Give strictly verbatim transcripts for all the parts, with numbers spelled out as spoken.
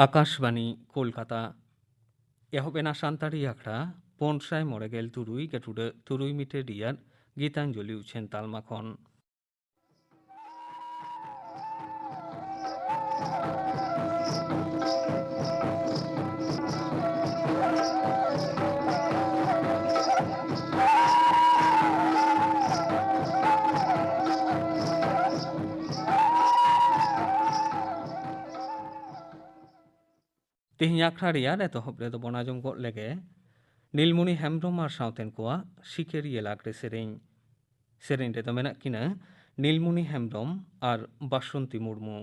ᱟᱠᱟᱥᱵᱟᱱᱤ ᱠᱳᱞᱠᱟᱛᱟ᱾ ᱮᱦᱚᱵ ᱮᱱᱟ ᱥᱟᱱᱛᱟᱲᱤ ᱟᱠᱷᱲᱟ ᱯᱩᱱ ᱥᱟᱭ ᱢᱚᱬᱮ ᱜᱮᱞ ᱛᱩᱨᱩᱭ ᱜᱟᱹᱴᱩᱰᱟᱹ ᱛᱩᱨᱩᱭ ᱢᱤᱴᱟᱨ ᱨᱮᱭᱟᱜ ᱜᱤᱛᱟᱧᱡᱚᱞᱤ ᱩᱪᱷᱟᱹᱱ ᱛᱟᱞᱢᱟ ᱠᱷᱚᱱ᱾ ᱛᱮᱦᱮᱧ ᱟᱠᱷᱲᱟ ᱨᱮᱭᱟᱜ ᱮᱛᱚᱦᱚᱵ ᱨᱮᱫᱚ ᱵᱚᱱ ᱟᱸᱡᱚᱢ ᱜᱚᱫ ᱞᱮᱜᱮ ᱱᱤᱞᱢᱩᱱᱤ ᱦᱮᱢᱵᱽᱨᱚᱢ ᱟᱨ ᱥᱟᱶᱛᱮᱱ ᱠᱚᱣᱟᱜ ᱥᱤᱠᱟᱹᱨᱤᱭᱟᱹ ᱞᱟᱜᱽᱲᱮ ᱥᱮᱨᱮᱧ᱾ ᱥᱮᱨᱮᱧ ᱨᱮᱫᱚ ᱢᱮᱱᱟᱜ ᱠᱤᱱᱟ ᱱᱤᱞᱢᱩᱱᱤ ᱦᱮᱢᱵᱽᱨᱚᱢ ᱟᱨ ᱵᱟᱥᱚᱱᱛᱤ ᱢᱩᱨᱢᱩ᱾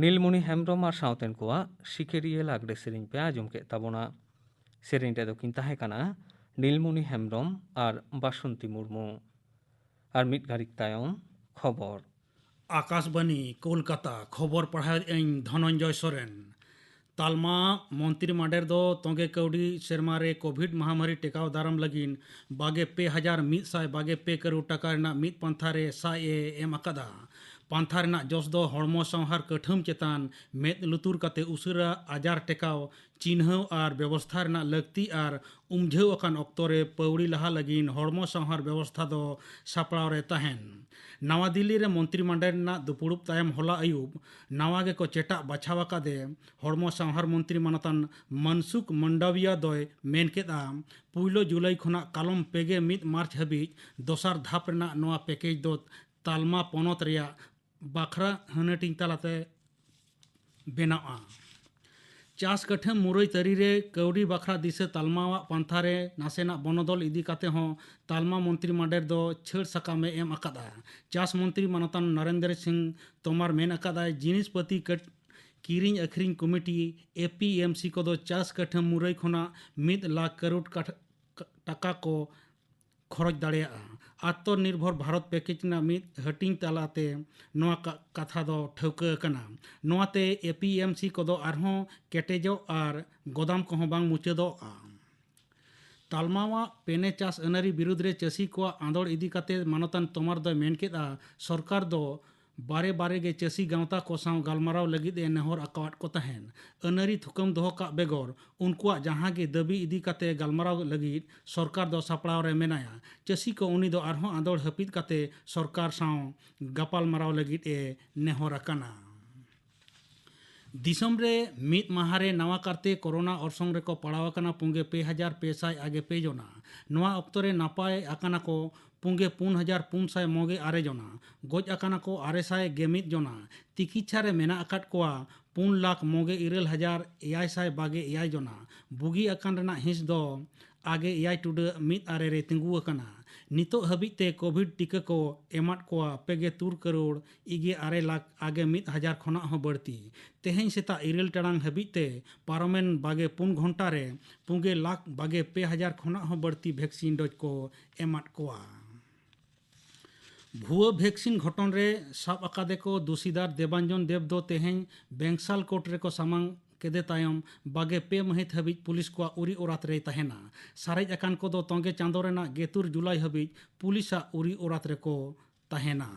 ᱱᱤᱞᱢᱩᱱᱤ ᱦᱮᱢᱵᱽᱨᱚᱢ ᱟᱨ ᱥᱟᱶᱛᱮᱱ ᱠᱚᱣᱟᱜ ᱥᱤᱠᱟᱹᱨᱤᱭᱟᱹ ᱞᱟᱜᱽᱲᱮ ᱥᱮᱨᱮᱧ ᱯᱮ ᱟᱸᱡᱚᱢ ᱠᱮᱫ ᱛᱟᱵᱚᱱᱟ᱾ ᱥᱮᱨᱮᱧ ᱨᱮᱫᱚ ᱠᱤᱱ ᱛᱟᱦᱮᱸ ᱠᱟᱱᱟ ᱱᱤᱞᱢᱩᱱᱤ ᱦᱮᱢᱵᱽᱨᱚᱢ ᱟᱨ ᱵᱟᱥᱚᱱᱛᱤ ᱢᱩᱨᱢᱩ᱾ ᱟᱨ ᱢᱤᱫ ᱜᱷᱟᱹᱲᱤᱠ ᱛᱟᱭᱚᱢ ᱠᱷᱚᱵᱚᱨ᱾ ᱟᱠᱟᱥᱵᱟᱱᱤ ᱠᱳᱞᱠᱟᱛᱟ, ᱠᱷᱚᱵᱚᱨ ᱯᱟᱲᱦᱟᱣᱮᱫ ᱟᱹᱧ ᱫᱷᱚᱱᱚᱱᱡᱚᱭ ᱥᱚᱨᱮᱱ᱾ ᱛᱟᱞᱢᱟ ᱢᱚᱱᱛᱨᱤ ᱢᱟᱰᱮᱨ ᱫᱚ ᱛᱚᱸᱜᱮ ᱠᱟᱹᱣᱰᱤ ᱥᱮᱨᱢᱟ ᱨᱮ ᱠᱳᱵᱷᱤᱰ ᱢᱟᱦᱟᱢᱟᱨᱤ ᱴᱮᱠᱟᱣ ᱫᱟᱨᱟᱢ ᱞᱟᱹᱜᱤᱫ ᱵᱟᱜᱮ ᱯᱮ ᱦᱟᱡᱟᱨ ᱢᱤᱫ ᱥᱟᱭ ᱵᱟᱜᱮ ᱯᱮ ᱠᱟᱹᱨᱩᱲ ᱴᱟᱠᱟ ᱨᱮᱱᱟᱜ ᱢᱤᱫ ᱯᱟᱱᱛᱷᱟ ᱨᱮ ᱥᱟᱭ ᱮ ᱮᱢ ᱟᱠᱟᱫᱟ᱾ ᱯᱟᱱᱛᱷᱟ ᱨᱮᱱᱟᱜ ᱡᱚᱥ ᱫᱚ ᱦᱚᱲᱢᱚ ᱥᱟᱶᱦᱟᱨ ᱠᱟᱹᱴᱷᱟᱹᱢ ᱪᱮᱛᱟᱱ ᱢᱮᱫ ᱞᱩᱛᱩᱨ ᱠᱟᱛᱮ ᱩᱥᱟᱹᱨᱟ ᱟᱡᱟᱨ ᱴᱮᱠᱟᱣ, ᱪᱤᱱᱦᱟᱹᱣ ᱟᱨ ᱵᱮᱵᱚᱥᱛᱷᱟ ᱨᱮᱱᱟᱜ ᱞᱟᱹᱠᱛᱤ ᱟᱨ ᱩᱢᱡᱷᱟᱹᱣ ᱟᱠᱟᱱ ᱚᱠᱛᱚ ᱨᱮ ᱯᱟᱹᱣᱲᱤ ᱞᱟᱦᱟ ᱞᱟᱹᱜᱤᱫ ᱦᱚᱲᱢᱚ ᱥᱟᱶᱦᱟᱨ ᱵᱮᱵᱚᱥᱛᱷᱟ ᱫᱚ ᱥᱟᱯᱲᱟᱣ ᱨᱮ ᱛᱟᱦᱮᱱ᱾ ᱱᱟᱣᱟ ᱫᱤᱞᱞᱤ ᱨᱮ ᱢᱚᱱᱛᱨᱤ ᱢᱟᱱᱰᱟᱨ ᱨᱮᱱᱟᱜ ᱫᱩᱯᱩᱲᱩᱵ ᱛᱟᱭᱚᱢ ᱦᱚᱞᱟ ᱟᱹᱭᱩᱵ ᱱᱟᱣᱟ ᱜᱮᱠᱚ ᱪᱮᱴᱟᱜ ᱵᱟᱪᱷᱟᱣ ᱟᱠᱟᱫᱮ ᱦᱚᱲᱢᱚ ᱥᱟᱶᱦᱟᱨ ᱢᱚᱱᱛᱨᱤ ᱢᱟᱱᱚᱛᱟᱱ ᱢᱟᱱᱥᱩᱠᱷ ᱢᱟᱱᱰᱟᱣᱤᱭᱟ ᱫᱚᱭ ᱢᱮᱱ ᱠᱮᱫᱼᱟ, ᱯᱩᱭᱞᱩ ᱡᱩᱞᱟᱭ ᱠᱷᱚᱱᱟᱜ ᱠᱟᱞᱚᱢ ᱯᱮᱜᱮ ᱢᱤᱫ ᱢᱟᱨᱪ ᱦᱟᱹᱵᱤᱡ ᱫᱚᱥᱟᱨ ᱫᱷᱟᱯ ᱨᱮᱱᱟᱜ ᱱᱚᱣᱟ ᱯᱮᱠᱮᱡᱽ ᱫᱚ ᱛᱟᱞᱢᱟ ᱯᱚᱱᱚᱛ ᱨᱮᱭᱟᱜ ᱵᱟᱠᱷᱨᱟ ᱦᱟᱹᱱᱟᱹᱴᱤᱧ ᱛᱟᱞᱟᱛᱮ ᱵᱮᱱᱟᱜᱼᱟ᱾ ᱪᱟᱥ ᱠᱟᱹᱴᱷᱟᱹᱢ ᱢᱩᱨᱟᱹᱭ ᱛᱟᱹᱨᱤ ᱨᱮ ᱠᱟᱹᱣᱰᱤ ᱵᱟᱠᱷᱨᱟ ᱫᱤᱥᱟᱹ ᱛᱟᱞᱢᱟᱣᱟᱜ ᱯᱟᱱᱛᱷᱟ ᱨᱮ ᱱᱟᱥᱮᱱᱟᱜ ᱵᱚᱱᱚᱫᱚᱞ ᱤᱫᱤ ᱠᱟᱛᱮ ᱦᱚᱸ ᱛᱟᱞᱢᱟ ᱢᱚᱱᱛᱨᱤ ᱢᱟᱰᱮᱨ ᱫᱚ ᱪᱷᱟᱹᱲ ᱥᱟᱠᱟᱢ ᱮ ᱮᱢ ᱟᱠᱟᱫᱼᱟ᱾ ᱪᱟᱥ ᱢᱚᱱᱛᱨᱤ ᱢᱟᱱᱚᱛᱟᱱ ᱱᱚᱨᱮᱱᱫᱨᱚ ᱥᱤᱝ ᱛᱳᱢᱟᱨ ᱢᱮᱱ ᱟᱠᱟᱫᱟᱭ, ᱡᱤᱱᱤᱥ ᱯᱟᱹᱛᱤ ᱠᱟᱹᱴ-, ᱠᱤᱨᱤᱧ ᱟᱹᱠᱷᱨᱤᱧ ᱠᱚᱢᱤᱴᱤ, ᱮ ᱯᱤ ᱮᱢ ᱥᱤ, ᱠᱚᱫᱚ ᱪᱟᱥ ᱠᱟᱹᱴᱷᱟᱹᱢ ᱢᱩᱨᱟᱹᱭ ᱠᱷᱚᱱᱟᱜ ᱢᱤᱫ ᱞᱟᱠᱷ ᱠᱟᱨᱳᱲ ᱠᱟᱴ-, ᱴᱟᱠᱟ ᱠᱚ ᱠᱷᱚᱨᱚᱪ ᱫᱟᱲᱮᱭᱟᱜᱼᱟ᱾ ᱟᱛᱢᱚᱱᱤᱨᱵᱷᱚᱨ ᱵᱷᱟᱨᱚᱛ ᱯᱮᱠᱮᱡᱽ ᱨᱮᱱᱟᱜ ᱢᱤᱫ ᱦᱟᱹᱴᱤᱧ ᱛᱟᱞᱟᱛᱮ ᱱᱚᱣᱟ ᱠᱟ-, ᱠᱟᱛᱷᱟ ᱫᱚ ᱴᱷᱟᱹᱣᱠᱟᱹ ᱟᱠᱟᱱᱟ᱾ ᱱᱚᱣᱟᱛᱮ ᱮ ᱯᱤ ᱮᱢ ᱥᱤ ᱠᱚᱫᱚ ᱟᱨᱦᱚᱸ ᱠᱮᱴᱮᱡᱚᱜ ᱟᱨ ᱜᱚᱫᱟᱢ ᱠᱚᱦᱚᱸ ᱵᱟᱝ ᱢᱩᱪᱟᱹᱫᱚᱜᱼᱟ᱾ ᱛᱟᱞᱢᱟᱣᱟᱜ ᱯᱮᱱᱮ ᱪᱟᱥ ᱟᱹᱱᱟᱹᱨᱤ ᱵᱤᱨᱩᱫᱽ ᱨᱮ ᱪᱟᱹᱥᱤ ᱠᱚᱣᱟᱜ ᱟᱸᱫᱳᱲ ᱤᱫᱤ ᱠᱟᱛᱮ ᱢᱟᱱᱚᱛᱟᱱ ᱛᱳᱢᱟᱨ ᱫᱚᱭ ᱢᱮᱱ ᱠᱮᱫᱼᱟ, ᱥᱚᱨᱠᱟᱨ ᱫᱚ ᱵᱟᱨᱮ ᱵᱟᱨᱮ ᱜᱮ ᱪᱟᱹᱥᱤ ᱜᱟᱶᱛᱟ ᱠᱚ ᱥᱟᱶ ᱜᱟᱞᱢᱟᱨᱟᱣ ᱞᱟᱹᱜᱤᱫ ᱮ ᱱᱮᱦᱚᱨ ᱟᱠᱟᱣᱟᱫ ᱠᱚ ᱛᱟᱦᱮᱸᱱ᱾ ᱟᱹᱱᱟᱹᱨᱤ ᱛᱷᱩᱠᱟᱹᱢ ᱫᱚᱦᱚ ᱠᱟᱜ ᱵᱮᱜᱚᱨ ᱩᱱᱠᱩᱣᱟᱜ ᱡᱟᱦᱟᱸ ᱜᱮ ᱫᱟᱹᱵᱤ ᱤᱫᱤ ᱠᱟᱛᱮ ᱜᱟᱞᱢᱟᱨᱟᱣ ᱞᱟᱹᱜᱤᱫ ᱥᱚᱨᱠᱟᱨ ᱫᱚ ᱥᱟᱯᱲᱟᱣ ᱨᱮ ᱢᱮᱱᱟᱭᱟ᱾ ᱪᱟᱹᱥᱤ ᱠᱚ ᱩᱱᱤ ᱫᱚ ᱟᱨᱦᱚᱸ ᱟᱸᱫᱳᱲ ᱦᱟᱹᱯᱤᱫ ᱠᱟᱛᱮ ᱥᱚᱨᱠᱟᱨ ᱥᱟᱶ ᱜᱟᱯᱟᱞᱢᱟᱨᱟᱣ ᱞᱟᱹᱜᱤᱫ ᱮ ᱱᱮᱦᱚᱨ ᱟᱠᱟᱱᱟ᱾ ᱫᱤᱥᱚᱢ ᱨᱮ ᱢᱤᱫ ᱢᱟᱦᱟ ᱨᱮ ᱱᱟᱣᱟ ᱠᱟᱨᱛᱮ ᱠᱳᱨᱳᱱᱟ ᱚᱨᱥᱚᱝ ᱨᱮᱠᱚ ᱯᱟᱲᱟᱣ ᱟᱠᱟᱱᱟ ᱯᱩᱸᱜᱮ ᱯᱮ ᱦᱟᱡᱟᱨ ᱯᱮ ᱥᱟᱭ ᱟᱜᱮ ᱯᱮ ᱡᱚᱱᱟ᱾ ᱱᱚᱣᱟ ᱚᱠᱛᱚ ᱨᱮ ᱱᱟᱯᱟᱭ ᱟᱠᱟᱱᱟ ᱠᱚ ᱯᱩᱸᱜᱮ ᱯᱩᱱ ᱦᱟᱡᱟᱨ ᱯᱩᱱ ᱥᱟᱭ ᱢᱚᱜᱮ ᱟᱨᱮ ᱡᱚᱱᱟ᱾ ᱜᱚᱡ ᱟᱠᱟᱱᱟ ᱠᱚ ᱟᱨᱮ ᱥᱟᱭ ᱜᱮ ᱢᱤᱫ ᱡᱚᱱᱟ᱾ ᱛᱤᱠᱤᱪᱪᱷᱟ ᱨᱮ ᱢᱮᱱᱟᱜ ᱟᱠᱟᱫ ᱠᱚᱣᱟ ᱯᱩᱱ ᱞᱟᱠᱷ ᱢᱚᱜᱮ ᱤᱨᱟᱹᱞ ᱦᱟᱡᱟᱨ ᱮᱭᱟᱭ ᱥᱟᱭ ᱵᱟᱜᱮ ᱮᱭᱟᱭ ᱡᱚᱱᱟ᱾ ᱵᱩᱜᱤ ᱟᱠᱟᱱ ᱨᱮᱱᱟᱜ ᱦᱤᱸᱥ ᱫᱚ ᱟᱜᱮ ᱮᱭᱟᱭ ᱴᱩᱰᱟᱹᱜ ᱢᱤᱫ ᱟᱨᱮ ᱨᱮ ᱛᱤᱸᱜᱩ ᱟᱠᱟᱱᱟ᱾ ᱱᱤᱛᱚᱜ ᱦᱟᱹᱵᱤᱡ ᱛᱮ ᱠᱳᱵᱷᱤᱰ ᱴᱤᱠᱟᱹ ᱠᱚ ᱮᱢᱟᱫ ᱠᱚᱣᱟ ᱯᱮ ᱜᱮ ᱛᱩᱨ ᱠᱟᱨᱳᱲ ᱤᱜᱮ ᱟᱨᱮ ᱞᱟᱠᱷ ᱟᱜᱮ ᱢᱤᱫ ᱦᱟᱡᱟᱨ ᱠᱷᱚᱱᱟᱜ ᱦᱚᱸ ᱵᱟᱹᱲᱛᱤ᱾ ᱛᱮᱦᱮᱧ ᱥᱮᱛᱟᱜ ᱤᱨᱟᱹᱞ ᱴᱟᱲᱟᱝ ᱦᱟᱹᱵᱤᱡ ᱛᱮ ᱯᱟᱨᱚᱢᱮᱱ ᱵᱟᱜᱮ ᱯᱩᱱ ᱜᱷᱚᱱᱴᱟ ᱨᱮ ᱯᱩᱜᱮ ᱞᱟᱠᱷ ᱵᱟᱜᱮ ᱯᱮ ᱦᱟᱡᱟᱨ ᱠᱷᱚᱱᱟᱜ ᱦᱚᱸ ᱵᱟᱹᱲᱛᱤ ᱵᱷᱮᱠᱥᱤᱱ ᱰᱳᱡᱽ ᱠᱚ ᱮᱢᱟᱫ ᱠᱚᱣᱟ᱾ ᱵᱷᱩᱣᱟᱹ ᱵᱷᱮᱠᱥᱤᱱ ᱜᱷᱚᱴᱚᱱ ᱨᱮ ᱥᱟᱵ ᱟᱠᱟᱫᱮ ᱠᱚ ᱫᱩᱥᱤᱫᱟᱨ ᱫᱮᱵᱟᱧᱡᱚᱱ ᱫᱮᱵᱽ ᱫᱚ ᱛᱮᱦᱮᱧ ᱵᱮᱝᱥᱟᱞ ᱠᱳᱨᱴ ᱨᱮᱠᱚ ᱥᱟᱢᱟᱝ ᱠᱮᱫᱮ ᱛᱟᱭᱚᱢ ᱵᱟᱜᱮ ᱯᱮ ᱢᱟᱹᱦᱤᱛ ᱦᱟᱹᱵᱤᱡ ᱯᱩᱞᱤᱥ ᱠᱚᱣᱟᱜ ᱩᱨᱤ ᱚᱨᱟᱛ ᱨᱮᱭ ᱛᱟᱦᱮᱱᱟ᱾ ᱥᱟᱨᱮᱡ ᱟᱠᱟᱱ ᱠᱚᱫᱚ ᱛᱚᱸᱜᱮ ᱪᱟᱸᱫᱚ ᱨᱮᱱᱟᱜ ᱜᱮᱛᱩᱨ ᱡᱩᱞᱟᱭ ᱦᱟᱹᱵᱤᱡ ᱯᱩᱞᱤᱥᱟᱜ ᱩᱨᱤ ᱚᱨᱟᱛ ᱨᱮᱠᱚ ᱛᱟᱦᱮᱱᱟ᱾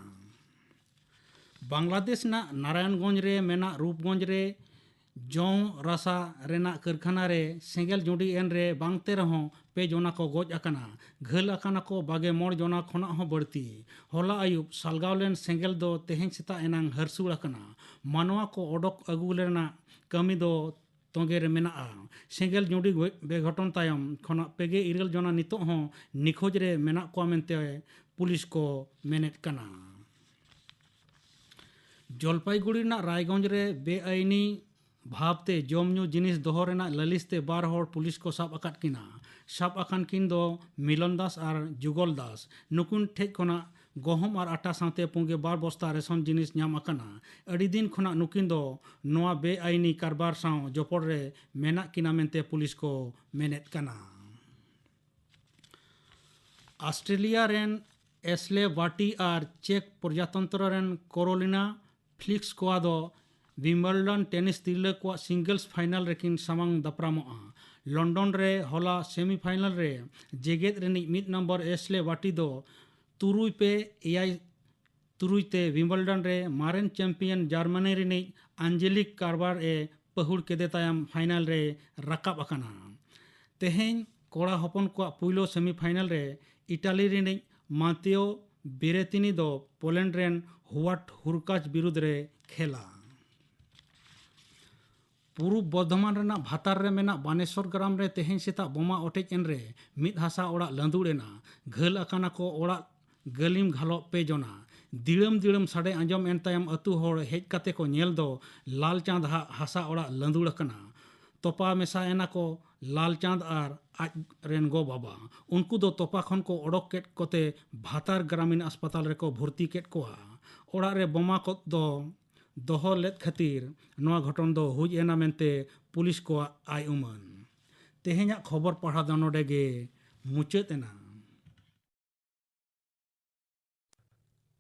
ᱵᱟᱝᱞᱟᱫᱮᱥ ᱨᱮᱱᱟᱜ ᱱᱟᱨᱟᱭᱚᱱᱜᱚᱸᱡᱽ ᱨᱮ ᱢᱮᱱᱟᱜ ᱨᱩᱯᱜᱚᱸᱡᱽ ᱨᱮ ᱡᱚᱝ ᱨᱟᱥᱟ ᱨᱮᱱᱟᱜ ᱠᱟᱹᱨᱠᱷᱟᱱᱟ ᱨᱮ ᱥᱮᱸᱜᱮᱞ ᱡᱩᱸᱰᱤ ᱮᱱ ᱨᱮ ᱵᱟᱝᱛᱮ ᱨᱮᱦᱚᱸ ᱯᱮ ᱡᱚᱱᱟ ᱠᱚ ᱜᱚᱡ ᱟᱠᱟᱱᱟ᱾ ᱜᱷᱟᱹᱞ ᱟᱠᱟᱱᱟ ᱠᱚ ᱵᱟᱜᱮ ᱢᱚᱬ ᱡᱚᱱᱟ ᱠᱷᱚᱱᱟᱜ ᱦᱚᱸ ᱵᱟᱹᱲᱛᱤ᱾ ᱦᱚᱞᱟ ᱟᱹᱭᱩᱵ ᱥᱟᱞᱜᱟᱣ ᱞᱮᱱ ᱥᱮᱸᱜᱮᱞ ᱫᱚ ᱛᱮᱦᱮᱧ ᱥᱮᱛᱟᱜ ᱮᱱᱟᱝ ᱦᱟᱹᱨᱥᱩᱲ ᱟᱠᱟᱱᱟ᱾ ᱢᱟᱱᱣᱟ ᱠᱚ ᱚᱰᱚᱠ ᱟᱹᱜᱩ ᱨᱮᱱᱟᱜ ᱠᱟᱹᱢᱤ ᱫᱚ ᱛᱚᱸᱜᱮ ᱨᱮ ᱢᱮᱱᱟᱜᱼᱟ᱾ ᱥᱮᱸᱜᱮᱞ ᱡᱩᱸᱰᱤ ᱜᱚᱡ ᱵᱮᱜᱷᱚᱴᱚᱱ ᱛᱟᱭᱚᱢ ᱠᱷᱚᱱᱟᱜ ᱯᱮᱜᱮ ᱤᱨᱟᱹᱞ ᱡᱚᱱᱟ ᱱᱤᱛᱚᱜ ᱦᱚᱸ ᱱᱤᱠᱷᱳᱡ ᱨᱮ ᱢᱮᱱᱟᱜ ᱠᱚᱣᱟ ᱢᱮᱱᱛᱮ ᱯᱩᱞᱤᱥ ᱠᱚ ᱢᱮᱱᱮᱫ ᱠᱟᱱᱟ᱾ ᱡᱚᱞᱯᱟᱭᱜᱩᱲᱤ ᱨᱮᱱᱟᱜ ᱨᱟᱭᱜᱚᱸᱡᱽ ᱨᱮ ᱵᱮᱟᱭᱤᱱᱤ ᱵᱷᱟᱵᱽᱛᱮ ᱡᱚᱢ ᱧᱩ ᱡᱤᱱᱤᱥ ᱫᱚᱦᱚ ᱨᱮᱱᱟᱜ ᱞᱟᱹᱞᱤᱥ ᱛᱮ ᱵᱟᱨ ᱦᱚᱲ ᱯᱩᱞᱤᱥ ᱠᱚ ᱥᱟᱵ ᱟᱠᱟᱫ ᱠᱤᱱᱟ᱾ ᱥᱟᱵ ᱟᱠᱟᱱ ᱠᱤᱱ ᱫᱚ ᱢᱤᱞᱚᱱ ᱫᱟᱥ ᱟᱨ ᱡᱩᱜᱚᱞ ᱫᱟᱥ᱾ ᱱᱩᱠᱤᱱ ᱴᱷᱮᱡ ᱠᱷᱚᱱᱟᱜ ᱜᱚᱦᱚᱢ ᱟᱨ ᱟᱴᱟ ᱥᱟᱶᱛᱮ ᱯᱩᱸᱜᱮ ᱵᱟᱨ ᱵᱚᱥᱛᱟ ᱨᱮᱥᱚᱱ ᱡᱤᱱᱤᱥ ᱧᱟᱢ ᱟᱠᱟᱱᱟ᱾ ᱟᱹᱰᱤ ᱫᱤᱱ ᱠᱷᱚᱱᱟᱜ ᱱᱩᱠᱤᱱ ᱫᱚ ᱱᱚᱣᱟ ᱵᱮᱟᱭᱤᱱᱤ ᱠᱟᱨᱵᱟᱨ ᱥᱟᱶ ᱡᱚᱯᱚᱲ ᱨᱮ ᱢᱮᱱᱟᱜ ᱠᱤᱱᱟ ᱢᱮᱱᱛᱮ ᱯᱩᱞᱤᱥ ᱠᱚ ᱢᱮᱱᱮᱫ ᱠᱟᱱᱟ᱾ ᱚᱥᱴᱨᱮᱞᱤᱭᱟ ᱨᱮᱱ ᱮᱥᱞᱮ ᱵᱟᱴᱤ ᱟᱨ ᱪᱮᱠ ᱯᱨᱚᱡᱟᱛᱚᱱᱛᱨᱚ ᱨᱮᱱ ᱠᱚᱨᱳᱞᱤᱱᱟ ᱯᱷᱞᱤᱥᱠᱳᱣᱟ ᱫᱚ ᱣᱤᱢᱵᱞᱰᱚᱱ ᱴᱮᱱᱤᱥ ᱛᱤᱨᱞᱟᱹ ᱠᱚᱣᱟᱜ ᱥᱤᱝᱜᱞᱥ ᱯᱷᱟᱭᱱᱟᱞ ᱨᱮᱠᱤᱱ ᱥᱟᱢᱟᱝ ᱫᱟᱯᱨᱟᱢᱚᱜᱼᱟ᱾ ᱞᱚᱱᱰᱚᱱ ᱨᱮ ᱦᱚᱞᱟ ᱥᱮᱢᱤᱯᱷᱟᱭᱱᱟᱞ ᱨᱮ ᱡᱮᱜᱮᱛ ᱨᱤᱱᱤᱡ ᱢᱤᱫ ᱱᱚᱢᱵᱚᱨ ᱮᱥᱞᱮ ᱵᱟᱴᱤ ᱫᱚ ᱛᱩᱨᱩᱭ ᱯᱮ ᱮᱭᱟᱭ ᱛᱩᱨᱩᱭ ᱛᱮ ᱣᱤᱢᱵᱞᱰᱚᱱ ᱨᱮ ᱢᱟᱨᱮᱱ ᱪᱟᱢᱯᱤᱭᱟᱱ ᱡᱟᱨᱢᱟᱱᱤ ᱨᱤᱱᱤᱡ ᱟᱧᱡᱮᱞᱤᱠ ᱠᱟᱨᱵᱟᱨ ᱮ ᱯᱟᱹᱦᱩᱲ ᱠᱮᱫᱮ ᱛᱟᱭᱚᱢ ᱯᱷᱟᱭᱱᱟᱞ ᱨᱮ ᱨᱟᱠᱟᱵ ᱟᱠᱟᱱᱟ᱾ ᱛᱮᱦᱮᱧ ᱠᱚᱲᱟ ᱦᱚᱯᱚᱱ ᱠᱚᱣᱟᱜ ᱯᱩᱭᱞᱩ ᱥᱮᱢᱤᱯᱷᱟᱭᱱᱟᱞ ᱨᱮ ᱤᱴᱟᱞᱤ ᱨᱤᱱᱤᱡ ᱢᱟᱛᱮᱳ ᱵᱮᱨᱮᱛᱤᱱᱤ ᱫᱚ ᱯᱳᱞᱮᱱᱰ ᱨᱮᱱ ᱦᱩᱣᱟᱴ ᱦᱩᱨᱠᱟᱪ ᱵᱤᱨᱩᱫᱽ ᱨᱮ ᱠᱷᱮᱞᱟ᱾ ᱯᱩᱨᱩᱵ ᱵᱚᱨᱫᱷᱚᱢᱟᱱ ᱨᱮᱱᱟᱜ ᱵᱷᱟᱛᱟᱨ ᱨᱮ ᱢᱮᱱᱟᱜ ᱵᱟᱱᱮᱥᱚᱨ ᱜᱨᱟᱢ ᱨᱮ ᱛᱮᱦᱮᱧ ᱥᱮᱛᱟᱜ ᱵᱳᱢᱟ ᱚᱴᱮᱡ ᱮᱱ ᱨᱮ ᱢᱤᱫ ᱦᱟᱥᱟ ᱚᱲᱟᱜ ᱞᱟᱹᱸᱫᱩᱲ ᱮᱱᱟ᱾ ᱜᱷᱟᱹᱞ ᱟᱠᱟᱱᱟ ᱠᱚ ᱚᱲᱟᱜ ᱜᱟᱹᱞᱤᱢ ᱜᱷᱟᱞᱚᱜ ᱯᱮ ᱡᱚᱱᱟ᱾ ᱫᱤᱲᱟᱹᱢ ᱫᱤᱲᱟᱹᱢ ᱥᱟᱰᱮ ᱟᱸᱡᱚᱢ ᱮᱱ ᱛᱟᱭᱚᱢ ᱟᱹᱛᱩ ᱦᱚᱲ ᱦᱮᱡ ᱠᱟᱛᱮ ᱠᱚ ᱧᱮᱞ ᱫᱚ ᱞᱟᱞ ᱪᱟᱸᱫᱽ ᱦᱟᱜ ᱦᱟᱥᱟ ᱚᱲᱟᱜ ᱞᱟᱹᱸᱫᱩᱲ ᱟᱠᱟᱱᱟ᱾ ᱛᱚᱯᱟ ᱢᱮᱥᱟ ᱮᱱᱟ ᱠᱚ ᱞᱟᱞᱪᱟᱸᱫᱽ ᱟᱨ ᱟᱡ ᱨᱮᱱ ᱜᱚ ᱵᱟᱵᱟ᱾ ᱩᱱᱠᱩ ᱫᱚ ᱛᱚᱯᱟ ᱠᱷᱚᱱ ᱠᱚ ᱚᱰᱚᱠ ᱠᱮᱫ ᱠᱚᱛᱮ ᱵᱷᱟᱛᱟᱨ ᱜᱨᱟᱢᱤᱱ ᱦᱟᱥᱯᱟᱛᱟᱞ ᱨᱮᱠᱚ ᱵᱷᱚᱨᱛᱤ ᱠᱮᱫ ᱠᱚᱣᱟ᱾ ᱚᱲᱟᱜ ᱨᱮ ᱵᱳᱢᱟ ᱠᱚ ᱫᱚ ᱫᱚᱦᱚ ᱞᱮᱫ ᱠᱷᱟᱹᱛᱤᱨ ᱱᱚᱣᱟ ᱜᱷᱚᱴᱚᱱ ᱫᱚ ᱦᱩᱭ ᱮᱱᱟ ᱢᱮᱱᱛᱮ ᱯᱩᱞᱤᱥ ᱠᱚᱣᱟᱜ ᱟᱭ ᱩᱢᱟᱹᱱ᱾ ᱛᱮᱦᱮᱧᱟᱜ ᱠᱷᱚᱵᱚᱨ ᱯᱟᱲᱦᱟᱣ ᱫᱚ ᱱᱚᱰᱮ ᱜᱮ ᱢᱩᱪᱟᱹᱫ ᱮᱱᱟ᱾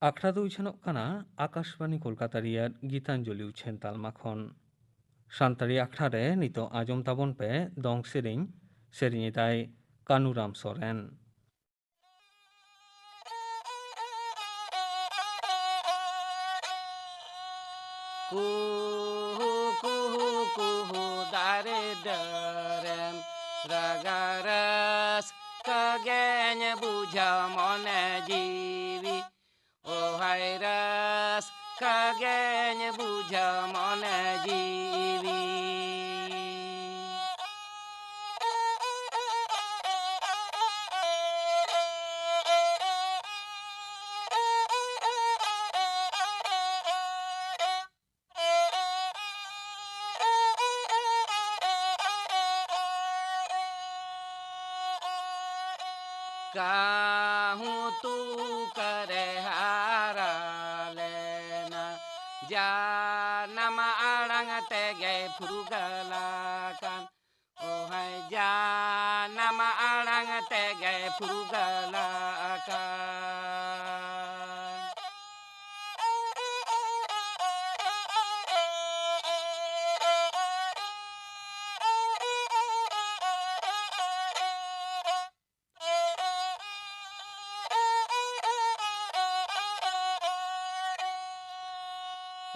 ᱟᱠᱷᱲᱟ ᱫᱚ ᱩᱪᱷᱟᱹᱱᱚᱜ ᱠᱟᱱᱟ ᱟᱠᱟᱥᱵᱟᱱᱤ ᱠᱳᱞᱠᱟᱛᱟ ᱨᱮᱭᱟᱜ ᱜᱤᱛᱟᱧᱡᱚᱞᱤ ᱩᱪᱷᱟᱹᱱ ᱛᱟᱞᱢᱟ ᱠᱷᱚᱱ᱾ ᱥᱟᱱᱛᱟᱲᱤ ᱟᱠᱷᱲᱟ ᱨᱮ ᱱᱤᱛᱚᱜ ᱟᱸᱡᱚᱢ ᱛᱟᱵᱚᱱ ᱯᱮ ᱫᱚᱝ ᱥᱮᱨᱮᱧ᱾ ᱥᱮᱨᱮᱧ ᱮᱫᱟᱭ ᱠᱟᱹᱱᱩᱨᱟᱢ ᱥᱚᱨᱮᱱ᱾ ᱠᱩᱦᱩ, ᱠᱩᱦᱩ, ᱠᱩᱦᱩ, ᱫᱟᱨᱮ ᱰᱟᱹᱨᱮᱢ ᱨᱟᱜᱟ, ᱨᱟᱹᱥᱠᱟᱹ ᱜᱮᱧ ᱵᱩᱡᱷᱟᱹᱣ ᱢᱚᱱᱮ ᱡᱤᱣᱤ᱾ ᱳ ᱦᱟᱭ, ᱨᱟᱹᱥᱠᱟᱹ ᱜᱮᱧ ᱵᱩᱡᱷᱟᱹᱣ ᱢᱚᱱᱮ ᱡᱤᱣᱤ᱾ ᱠᱟᱹᱦᱩ ᱛᱩᱠᱟᱹᱨᱮ ᱦᱟᱨᱟ ᱞᱮᱱᱟ, ᱡᱟᱱᱟᱢ ᱟᱲᱟᱝ ᱛᱮᱜᱮ ᱯᱷᱩᱨᱜᱟᱹᱞ ᱟᱠᱟᱱ᱾ ᱳ ᱦᱟᱭ, ᱡᱟᱱᱟᱢ ᱟᱲᱟᱝ ᱛᱮᱜᱮ ᱯᱷᱩᱨᱜᱟᱹᱞ ᱟᱠᱟᱱ᱾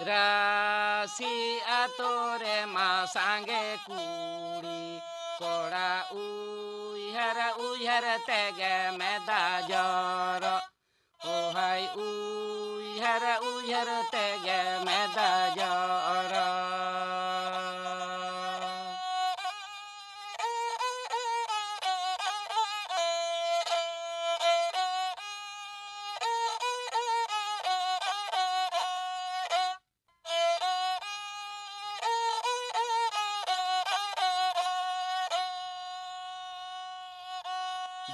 ᱨᱟᱹᱥᱤ ᱟᱛᱳ ᱨᱮᱢᱟ ᱥᱟᱸᱜᱮ ᱠᱩᱲᱤ ᱠᱚᱲᱟ, ᱩᱭᱦᱟᱹᱨ ᱩᱭᱦᱟᱹᱨ ᱛᱮᱜᱮ ᱢᱮᱫ ᱫᱟᱜ ᱡᱚᱨᱚᱜ᱾ ᱳ ᱦᱟᱭ, ᱩᱭᱦᱟᱹᱨ ᱩᱭᱦᱟᱹᱨ ᱛᱮᱜᱮ ᱢᱮᱫ ᱫᱟᱜ ᱡᱚᱨᱚᱜ᱾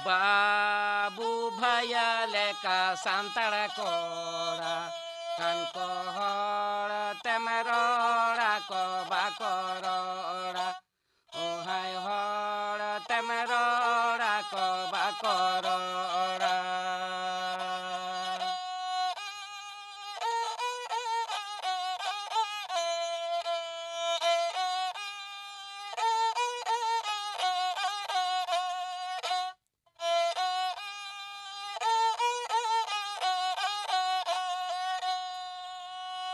ᱵᱟᱹᱵᱩ ᱵᱷᱟᱭᱟ ᱞᱮᱠᱟ ᱥᱟᱱᱛᱟᱲ ᱠᱚᱲᱟ, ᱠᱟᱱ ᱠᱚ ᱦᱚᱲ ᱛᱮᱢ ᱨᱚᱲᱟ ᱠᱚ ᱵᱟᱠᱚ ᱨᱚᱲᱟ, ᱚᱦᱟᱭ ᱦᱚᱲ ᱛᱮᱢ ᱨᱚᱲᱟ ᱠᱚ ᱵᱟᱠᱚ ᱨᱚᱲᱟ᱾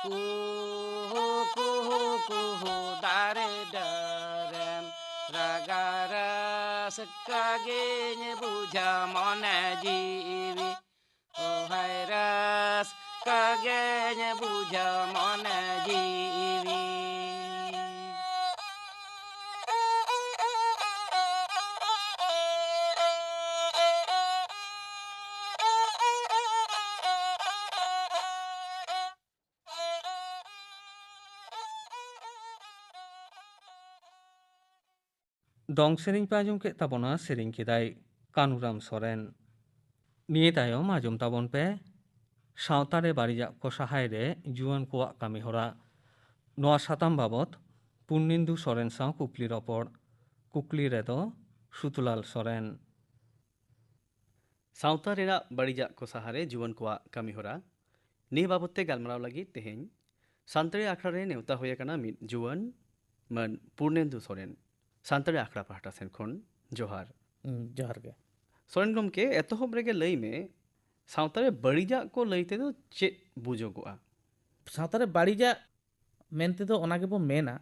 ᱠᱩᱦᱩ ᱠᱩᱦᱩ ᱠᱩᱦᱩ ᱫᱟᱨᱮ ᱰᱟᱹᱨᱮᱢ ᱨᱟᱜᱟ, ᱨᱟᱹᱥᱠᱟᱹ ᱜᱤᱧ ᱵᱩᱡᱷᱟᱹᱣ ᱢᱚᱱᱮ ᱡᱤᱣᱤ᱾ ᱚᱦᱟᱭ ᱨᱟᱹᱥᱠᱟᱹ ᱜᱤᱧ ᱵᱩᱡᱷᱟᱹᱣ ᱢᱚᱱᱮ ᱡᱤᱣᱤ᱾ ᱫᱚᱝ ᱥᱮᱨᱮᱧ ᱯᱮ ᱟᱸᱡᱚᱢ ᱠᱮᱫ ᱛᱟᱵᱚᱱᱟ, ᱥᱮᱨᱮᱧ ᱠᱮᱫᱟᱭ ᱠᱟᱹᱱᱩᱨᱟᱢ ᱥᱚᱨᱮᱱ᱾ ᱱᱤᱭᱟᱹ ᱛᱟᱭᱚᱢ ᱟᱸᱡᱚᱢ ᱛᱟᱵᱚᱱ ᱯᱮ ᱥᱟᱶᱛᱟ ᱨᱮ ᱵᱟᱹᱲᱤᱡᱟᱜ ᱠᱚ ᱥᱟᱦᱟᱭ ᱨᱮ ᱡᱩᱣᱟᱹᱱ ᱠᱚᱣᱟᱜ ᱠᱟᱹᱢᱤᱦᱚᱨᱟ᱾ ᱱᱚᱣᱟ ᱥᱟᱛᱟᱢ ᱵᱟᱵᱚᱛ ᱯᱩᱨᱱᱮᱱᱫᱩ ᱥᱚᱨᱮᱱ ᱥᱟᱶ ᱠᱩᱠᱞᱤ ᱨᱚᱯᱚᱲ᱾ ᱠᱩᱠᱞᱤ ᱨᱮᱫᱚ ᱥᱩᱛᱩᱞᱟᱞ ᱥᱚᱨᱮᱱ᱾ ᱥᱟᱶᱛᱟ ᱨᱮᱱᱟᱜ ᱵᱟᱹᱲᱤᱡᱟᱜ ᱠᱚ ᱥᱟᱦᱟᱨᱮ ᱡᱩᱣᱟᱹᱱ ᱠᱚᱣᱟᱜ ᱠᱟᱹᱢᱤᱦᱚᱨᱟ, ᱱᱤᱭᱟᱹ ᱵᱟᱵᱚᱛ ᱛᱮ ᱜᱟᱞᱢᱟᱨᱟᱣ ᱞᱟᱹᱜᱤᱫ ᱛᱮᱦᱮᱧ ᱥᱟᱱᱛᱟᱲᱤ ᱟᱠᱷᱲᱟ ᱨᱮ ᱱᱮᱣᱛᱟ ᱦᱩᱭ ᱟᱠᱟᱱᱟ ᱢᱤᱫ ᱡᱩᱣᱟᱹᱱ, ᱢᱟᱹᱱ ᱯᱩᱨᱱᱮᱱᱫᱩ ᱥᱚᱨᱮᱱ᱾ ᱥᱟᱱᱛᱟᱲᱤ ᱟᱠᱷᱲᱟ ᱯᱟᱦᱴᱟ ᱥᱮᱱ ᱠᱷᱚᱱ ᱡᱚᱦᱟᱨ᱾ ᱦᱩᱸ, ᱡᱚᱦᱟᱨ ᱜᱮ᱾ ᱥᱚᱨᱮᱱ ᱜᱚᱢᱠᱮ, ᱮᱛᱚᱦᱚᱵ ᱨᱮᱜᱮ ᱞᱟᱹᱭ ᱢᱮ, ᱥᱟᱶᱛᱟ ᱨᱮ ᱵᱟᱹᱲᱤᱡᱟᱜ ᱠᱚ ᱞᱟᱹᱭ ᱛᱮᱫᱚ ᱪᱮᱫ ᱵᱩᱡᱚᱜᱚᱜᱼᱟ? ᱥᱟᱶᱛᱟ ᱨᱮ ᱵᱟᱹᱲᱤᱡᱟᱜ ᱢᱮᱱ ᱛᱮᱫᱚ ᱚᱱᱟ ᱜᱮᱵᱚ ᱢᱮᱱᱟ,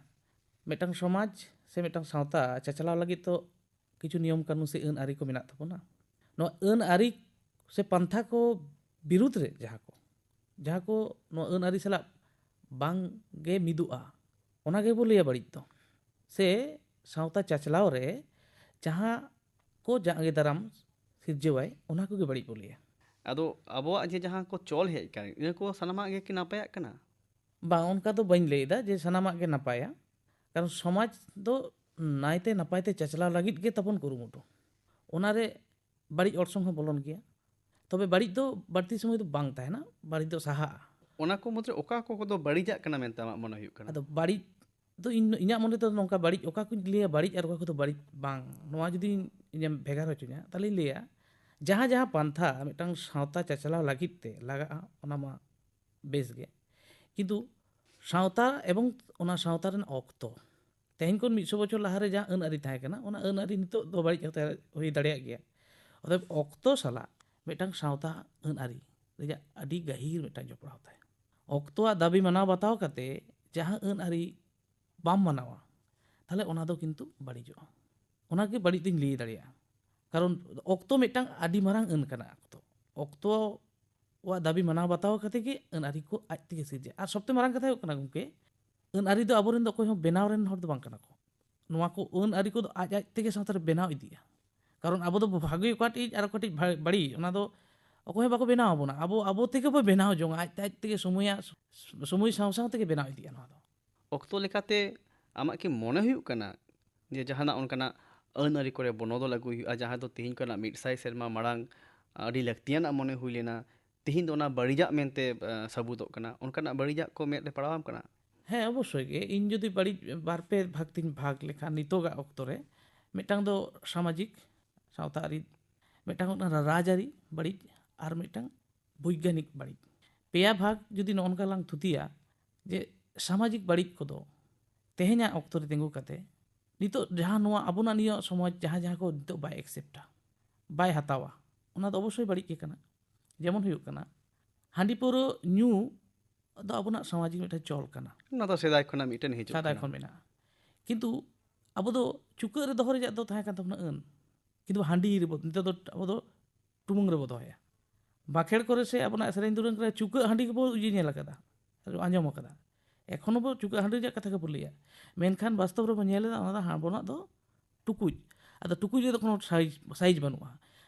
ᱢᱤᱫᱴᱟᱝ ᱥᱚᱢᱟᱡᱽ ᱥᱮ ᱢᱤᱫᱴᱟᱝ ᱥᱟᱶᱛᱟ ᱪᱟᱪᱞᱟᱣ ᱞᱟᱹᱜᱤᱫ ᱛᱚ ᱠᱤᱪᱷᱩ ᱱᱤᱭᱚᱢ ᱠᱟᱹᱱᱩᱱ ᱥᱮ ᱟᱹᱱ ᱟᱹᱨᱤ ᱠᱚ ᱢᱮᱱᱟᱜ ᱛᱟᱵᱚᱱᱟ᱾ ᱱᱚᱣᱟ ᱟᱹᱱ ᱟᱹᱨᱤ ᱥᱮ ᱯᱟᱱᱛᱷᱟ ᱠᱚ ᱵᱤᱨᱩᱫᱽ ᱨᱮ ᱡᱟᱦᱟᱸ ᱠᱚ, ᱡᱟᱦᱟᱸ ᱠᱚ ᱱᱚᱣᱟ ᱟᱹᱱ ᱟᱹᱨᱤ ᱥᱟᱞᱟᱜ ᱵᱟᱝ ᱜᱮ ᱢᱤᱫᱚᱜᱼᱟ, ᱚᱱᱟ ᱜᱮᱵᱚ ᱞᱟᱹᱭᱟ ᱵᱟᱹᱲᱤᱡ ᱫᱚ᱾ ᱥᱮ ᱥᱟᱶᱛᱟ ᱪᱟᱪᱞᱟᱣ ᱨᱮ ᱡᱟᱦᱟᱸ ᱠᱚ ᱡᱟᱸᱜᱮ ᱫᱟᱨᱟᱢ ᱥᱤᱨᱡᱟᱹᱣᱟᱭ, ᱚᱱᱟ ᱠᱚᱜᱮ ᱵᱟᱹᱲᱤᱡ ᱵᱚ ᱞᱟᱹᱭᱟ᱾ ᱟᱫᱚ ᱟᱵᱚᱣᱟᱜ ᱡᱮ ᱡᱟᱦᱟᱸ ᱠᱚ ᱪᱚᱞ ᱦᱮᱡ ᱟᱠᱟᱱ, ᱤᱱᱟᱹ ᱠᱚ ᱥᱟᱱᱟᱢᱟᱜ ᱜᱮ ᱠᱤ ᱱᱟᱯᱟᱭᱟᱜ ᱠᱟᱱᱟ? ᱵᱟᱝ, ᱚᱱᱠᱟ ᱫᱚ ᱵᱟᱹᱧ ᱞᱟᱹᱭ ᱮᱫᱟ ᱡᱮ ᱥᱟᱱᱟᱢᱟᱜ ᱜᱮ ᱱᱟᱯᱟᱭᱟ, ᱠᱟᱨᱚᱱ ᱥᱚᱢᱟᱡᱽ ᱫᱚ ᱱᱟᱭᱛᱮ ᱱᱟᱯᱟᱭ ᱛᱮ ᱪᱟᱪᱞᱟᱣ ᱞᱟᱹᱜᱤᱫ ᱜᱮ ᱛᱟᱵᱚᱱ ᱠᱩᱨᱩᱢᱩᱴᱩ᱾ ᱚᱱᱟᱨᱮ ᱵᱟᱹᱲᱤᱡ ᱚᱨᱥᱚᱝ ᱦᱚᱸ ᱵᱚᱞᱚᱱ ᱜᱮᱭᱟ᱾ ᱛᱚᱵᱮ ᱵᱟᱹᱲᱤᱡ ᱫᱚ ᱵᱟᱹᱲᱛᱤ ᱥᱚᱢᱚᱭ ᱫᱚ ᱵᱟᱝ ᱛᱟᱦᱮᱱᱟ, ᱵᱟᱹᱲᱤᱡ ᱫᱚ ᱥᱟᱦᱟᱜᱼᱟ᱾ ᱚᱱᱟ ᱠᱚ ᱢᱩᱫᱽᱨᱮ ᱚᱠᱟ ᱠᱚ ᱠᱚᱫᱚ ᱵᱟᱹᱲᱤᱡᱟᱜ ᱠᱟᱱᱟ ᱢᱮᱱᱛᱮ ᱟᱢᱟᱜ ᱢᱚᱱᱮ ᱦᱩᱭᱩᱜ ᱠᱟᱱᱟ? ᱟᱫᱚ ᱵᱟᱹᱲᱤᱡ ᱫᱚ ᱤᱧ, ᱤᱧᱟᱹᱜ ᱢᱚᱱᱮ ᱛᱮᱫᱚ ᱱᱚᱝᱠᱟ ᱵᱟᱹᱲᱤᱡ ᱚᱠᱟ ᱠᱚᱧ ᱞᱟᱹᱭᱟ ᱵᱟᱹᱲᱤᱡ ᱟᱨ ᱚᱠᱟ ᱠᱚᱫᱚ ᱵᱟᱹᱲᱤᱡ ᱵᱟᱝ, ᱱᱚᱣᱟ ᱡᱩᱫᱤ ᱤᱧᱮᱢ ᱵᱷᱮᱜᱟᱨ ᱦᱚᱪᱚᱧᱟ, ᱛᱟᱦᱚᱞᱮᱧ ᱞᱟᱹᱭᱟ ᱡᱟᱦᱟᱸ ᱡᱟᱦᱟᱸ ᱯᱟᱱᱛᱷᱟ ᱢᱤᱫᱴᱟᱝ ᱥᱟᱶᱛᱟ ᱪᱟᱪᱞᱟᱣ ᱞᱟᱹᱜᱤᱫ ᱛᱮ ᱞᱟᱜᱟᱜᱼᱟ, ᱚᱱᱟ ᱢᱟ ᱵᱮᱥ ᱜᱮ, ᱠᱤᱱᱛᱩ ᱥᱟᱶᱛᱟ ᱮᱵᱚᱝ ᱚᱱᱟ ᱥᱟᱶᱛᱟ ᱨᱮᱱᱟᱜ ᱚᱠᱛᱚ, ᱛᱮᱦᱮᱧ ᱠᱷᱚᱱ ᱢᱤᱫᱥᱚ ᱵᱚᱪᱷᱚᱨ ᱞᱟᱦᱟᱨᱮ ᱡᱟᱦᱟᱸ ᱟᱹᱱ ᱟᱹᱨᱤ ᱛᱟᱦᱮᱸ ᱠᱟᱱᱟ, ᱚᱱᱟ ᱟᱹᱱ ᱟᱹᱨᱤ ᱱᱤᱛᱚᱜ ᱫᱚ ᱵᱟᱹᱲᱤᱡ ᱠᱟᱛᱮ ᱦᱩᱭ ᱫᱟᱲᱮᱭᱟᱜ ᱜᱮᱭᱟ᱾ ᱚᱛᱚᱮᱵ ᱚᱠᱛᱚ ᱥᱟᱞᱟᱜ ᱢᱤᱫᱴᱟᱝ ᱥᱟᱶᱛᱟ ᱟᱹᱱ ᱟᱹᱨᱤ ᱨᱮᱭᱟᱜ ᱟᱹᱰᱤ ᱜᱟᱹᱦᱤᱨ ᱢᱤᱫᱴᱟᱝ ᱡᱚᱯᱲᱟᱣ ᱛᱟᱦᱮᱸ᱾ ᱚᱠᱛᱚᱣᱟᱜ ᱫᱟᱹᱵᱤ ᱢᱟᱱᱟᱣ ᱵᱟᱛᱟᱣ ᱠᱟᱛᱮ ᱡᱟᱦᱟᱸ ᱟᱹᱱ ᱟᱹᱨᱤ ᱵᱟᱢ ᱢᱟᱱᱟᱣᱟ, ᱛᱟᱦᱚᱞᱮ ᱚᱱᱟ ᱫᱚ ᱠᱤᱱᱛᱩ ᱵᱟᱹᱲᱤᱡᱚᱜᱼᱟ᱾ ᱚᱱᱟᱜᱮ ᱵᱟᱹᱲᱤᱡ ᱫᱚᱧ ᱞᱟᱹᱭ ᱫᱟᱲᱮᱭᱟᱜᱼᱟ᱾ ᱠᱟᱨᱚᱱ ᱚᱠᱛᱚ ᱢᱤᱫᱴᱟᱝ ᱟᱹᱰᱤ ᱢᱟᱨᱟᱝ ᱟᱹᱱ ᱠᱟᱱᱟ᱾ ᱚᱠᱛᱚ, ᱚᱠᱛᱚᱣᱟᱜ ᱫᱟᱹᱵᱤ ᱢᱟᱱᱟᱣ ᱵᱟᱛᱟᱣ ᱠᱟᱛᱮ ᱜᱮ ᱟᱹᱱ ᱟᱹᱨᱤ ᱠᱚ ᱟᱡ ᱛᱮᱜᱮ ᱥᱤᱨᱡᱟᱹᱜᱼᱟ᱾ ᱟᱨ ᱥᱚᱵᱛᱮ ᱢᱟᱨᱟᱝ ᱠᱟᱛᱷᱟ ᱦᱩᱭᱩᱜ ᱠᱟᱱᱟ ᱜᱚᱢᱠᱮ, ᱟᱹᱱ ᱟᱹᱨᱤ ᱫᱚ ᱟᱵᱚᱨᱮᱱ ᱫᱚ ᱚᱠᱚᱭ ᱦᱚᱸ ᱵᱮᱱᱟᱣ ᱨᱮᱱ ᱦᱚᱲ ᱫᱚ ᱵᱟᱝ ᱠᱟᱱᱟ ᱠᱚ᱾ ᱱᱚᱣᱟ ᱠᱚ ᱟᱹᱱ ᱟᱹᱨᱤ ᱠᱚᱫᱚ ᱟᱡ ᱟᱡ ᱛᱮᱜᱮ ᱥᱟᱶᱛᱟ ᱨᱮ ᱵᱮᱱᱟᱣ ᱤᱫᱤᱜᱼᱟ᱾ ᱠᱟᱨᱚᱱ ᱟᱵᱚ ᱫᱚ ᱵᱷᱟᱜᱮ ᱚᱠᱟᱴᱤᱡ ᱟᱨ ᱚᱠᱟᱴᱤᱡ ᱵᱷᱟ-, ᱵᱟᱹᱲᱤᱡ, ᱚᱱᱟ ᱫᱚ ᱚᱠᱚᱭ ᱦᱚᱸ ᱵᱟᱠᱚ ᱵᱮᱱᱟᱣ ᱟᱵᱚᱱᱟ᱾ ᱟᱵᱚ ᱟᱵᱚ ᱛᱮᱜᱮ ᱵᱚ ᱵᱮᱱᱟᱣ ᱡᱚᱝᱟ, ᱟᱡ ᱟᱡ ᱛᱮᱜᱮ ᱥᱚᱢᱚᱭᱟᱜ, ᱥᱚᱢᱚᱭ ᱥᱟᱶ ᱥᱟᱶ ᱛᱮᱜᱮ ᱵᱮᱱᱟᱣ ᱤᱫᱤᱜᱼᱟ ᱱᱚᱣᱟ ᱫᱚ᱾ ᱚᱠᱛᱚ ᱞᱮᱠᱟᱛᱮ ᱟᱢᱟᱜ ᱠᱤ ᱢᱚᱱᱮ ᱦᱩᱭᱩᱜ ᱠᱟᱱᱟ ᱡᱮ ᱡᱟᱦᱟᱱᱟᱜ ᱚᱱᱠᱟᱱᱟᱜ ᱟᱹᱱ ᱟᱹᱨᱤ ᱠᱚᱨᱮ ᱵᱚᱱᱚᱫᱚᱞ ᱟᱹᱜᱩᱭ ᱦᱩᱭᱩᱜᱼᱟ, ᱡᱟᱦᱟᱸ ᱫᱚ ᱛᱮᱦᱮᱧ ᱠᱷᱚᱱᱟᱜ ᱢᱤᱫ ᱥᱟᱭ ᱥᱮᱨᱢᱟ ᱢᱟᱲᱟᱝ ᱟᱹᱰᱤ ᱞᱟᱹᱠᱛᱤᱭᱟᱱᱟᱜ ᱢᱚᱱᱮ ᱦᱩᱭ ᱞᱮᱱᱟ, ᱛᱮᱦᱮᱧ ᱫᱚ ᱚᱱᱟ ᱵᱟᱹᱲᱤᱡᱟᱜ ᱢᱮᱱᱛᱮ, ᱟ, ᱥᱟᱹᱵᱩᱫᱚᱜ ᱠᱟᱱᱟ? ᱚᱱᱠᱟᱱᱟᱜ ᱵᱟᱹᱲᱤᱡᱟᱜ ᱠᱚ ᱢᱮᱫ ᱨᱮ ᱯᱟᱲᱟᱣᱟᱢ ᱠᱟᱱᱟ? ᱦᱮᱸ, ᱚᱵᱚᱥᱥᱳᱭ ᱜᱮ᱾ ᱤᱧ ᱡᱩᱫᱤ ᱵᱟᱹᱲᱤᱡ ᱵᱟᱨ ᱯᱮ ᱵᱷᱟᱜᱽ ᱛᱤᱧ ᱵᱷᱟᱜᱽ ᱞᱮᱠᱷᱟᱱ ᱱᱤᱛᱚᱜᱟᱜ ᱚᱠᱛᱚ ᱨᱮ, ᱢᱤᱫᱴᱟᱝ ᱫᱚ ᱥᱟᱢᱟᱡᱤᱠ, ᱥᱟᱶᱛᱟ ᱟᱹᱨᱤ, ᱢᱤᱫᱴᱟᱝ ᱦᱩᱭᱩᱜ ᱠᱟᱱᱟ ᱨᱟᱡᱽᱟᱹᱨᱤ ᱵᱟᱹᱲᱤᱡ, ᱟᱨ ᱢᱤᱫᱴᱟᱝ ᱵᱳᱭᱜᱟᱱᱤᱠ ᱵᱟᱹᱲᱤᱡ᱾ ᱯᱮᱭᱟ ᱵᱷᱟᱜᱽ ᱡᱩᱫᱤ ᱱᱚᱜᱼᱚ ᱱᱚᱝᱠᱟ ᱞᱟᱝ ᱛᱷᱩᱛᱤᱭᱟ, ᱡᱮ ᱥᱟᱢᱟᱡᱤᱠ ᱵᱟᱹᱲᱤᱡ ᱠᱚᱫᱚ ᱛᱮᱦᱮᱧᱟᱜ ᱚᱠᱛᱚ ᱨᱮ ᱛᱤᱸᱜᱩ ᱠᱟᱛᱮ ᱱᱤᱛᱚᱜ ᱡᱟᱦᱟᱸ ᱱᱚᱣᱟ ᱟᱵᱚᱱᱟᱜ ᱱᱤᱭᱟᱹ ᱥᱚᱢᱟᱡᱽ ᱡᱟᱦᱟᱸ ᱡᱟᱦᱟᱸ ᱠᱚ ᱱᱤᱛᱚᱜ ᱵᱟᱭ ᱮᱠᱥᱮᱯᱴᱟ, ᱵᱟᱭ ᱦᱟᱛᱟᱣᱟ, ᱚᱱᱟ ᱫᱚ ᱚᱵᱚᱥᱥᱳᱭ ᱵᱟᱹᱲᱤᱡ ᱜᱮ ᱠᱟᱱᱟ᱾ ᱡᱮᱢᱚᱱ ᱦᱩᱭᱩᱜ ᱠᱟᱱᱟ, ᱦᱟᱺᱰᱤ ᱯᱟᱹᱣᱨᱟᱹ ᱧᱩ ᱫᱚ ᱟᱵᱚᱱᱟᱜ ᱥᱟᱢᱟᱡᱤᱠ ᱢᱤᱫᱴᱟᱝ ᱪᱚᱞ ᱠᱟᱱᱟ, ᱚᱱᱟ ᱫᱚ ᱥᱮᱫᱟᱭ ᱠᱷᱚᱱᱟᱜ ᱢᱤᱫᱴᱮᱱ ᱦᱤᱡᱩᱜ ᱥᱮᱫᱟᱭ ᱠᱟᱱᱟ᱾ ᱠᱷᱚᱱ ᱢᱮᱱᱟᱜᱼᱟ᱾ ᱠᱤᱱᱛᱩ ᱟᱵᱚ ᱫᱚ ᱪᱩᱠᱟᱹᱜ ᱨᱮ ᱫᱚᱦᱚ ᱨᱮᱭᱟᱜ ᱫᱚ ᱛᱟᱦᱮᱸ ᱠᱟᱱ ᱛᱟᱵᱚᱱᱟ ᱟᱹᱱ, ᱠᱤᱱᱛᱩ ᱦᱟᱺᱰᱤ ᱨᱮᱵᱚ, ᱱᱤᱛᱚᱜ ᱫᱚ ᱟᱵᱚ ᱫᱚ ᱴᱩᱢᱩᱝ ᱨᱮᱵᱚ ᱫᱚᱦᱚᱭᱟ᱾ ᱵᱟᱸᱠᱷᱮᱲ ᱠᱚᱨᱮ ᱥᱮ ᱟᱵᱚᱱᱟᱜ ᱥᱮᱨᱮᱧ ᱫᱩᱨᱟᱹᱝ ᱠᱚᱨᱮ ᱪᱩᱠᱟᱹᱜ ᱦᱟᱺᱰᱤ ᱜᱮᱵᱚ ᱤᱭᱟᱹ ᱧᱮᱞ ᱟᱠᱟᱫᱟ, ᱟᱸᱡᱚᱢ ᱟᱠᱟᱫᱟ᱾ ᱮᱠᱷᱚᱱ ᱦᱚᱸᱵᱚ ᱪᱩᱠᱟᱹᱜ ᱦᱟᱺᱰᱤ ᱨᱮᱭᱟᱜ ᱠᱟᱛᱷᱟ ᱜᱮᱵᱚ ᱞᱟᱹᱭᱟ, ᱢᱮᱱᱠᱷᱟᱱ ᱵᱟᱥᱛᱚᱵ ᱨᱮᱵᱚ ᱧᱮᱞ ᱮᱫᱟ ᱚᱱᱟ ᱫᱚ ᱦᱟ-, ᱟᱵᱚᱱᱟᱜ ᱫᱚ ᱴᱩᱠᱩᱡ᱾ ᱟᱫᱚ ᱴᱩᱠᱩᱡ ᱨᱮᱫᱚ ᱠᱳᱱᱳ ᱥᱟᱭᱤᱡᱽ, ᱥᱟᱭᱤᱡᱽ ᱵᱟᱹᱱᱩᱜᱼᱟ᱾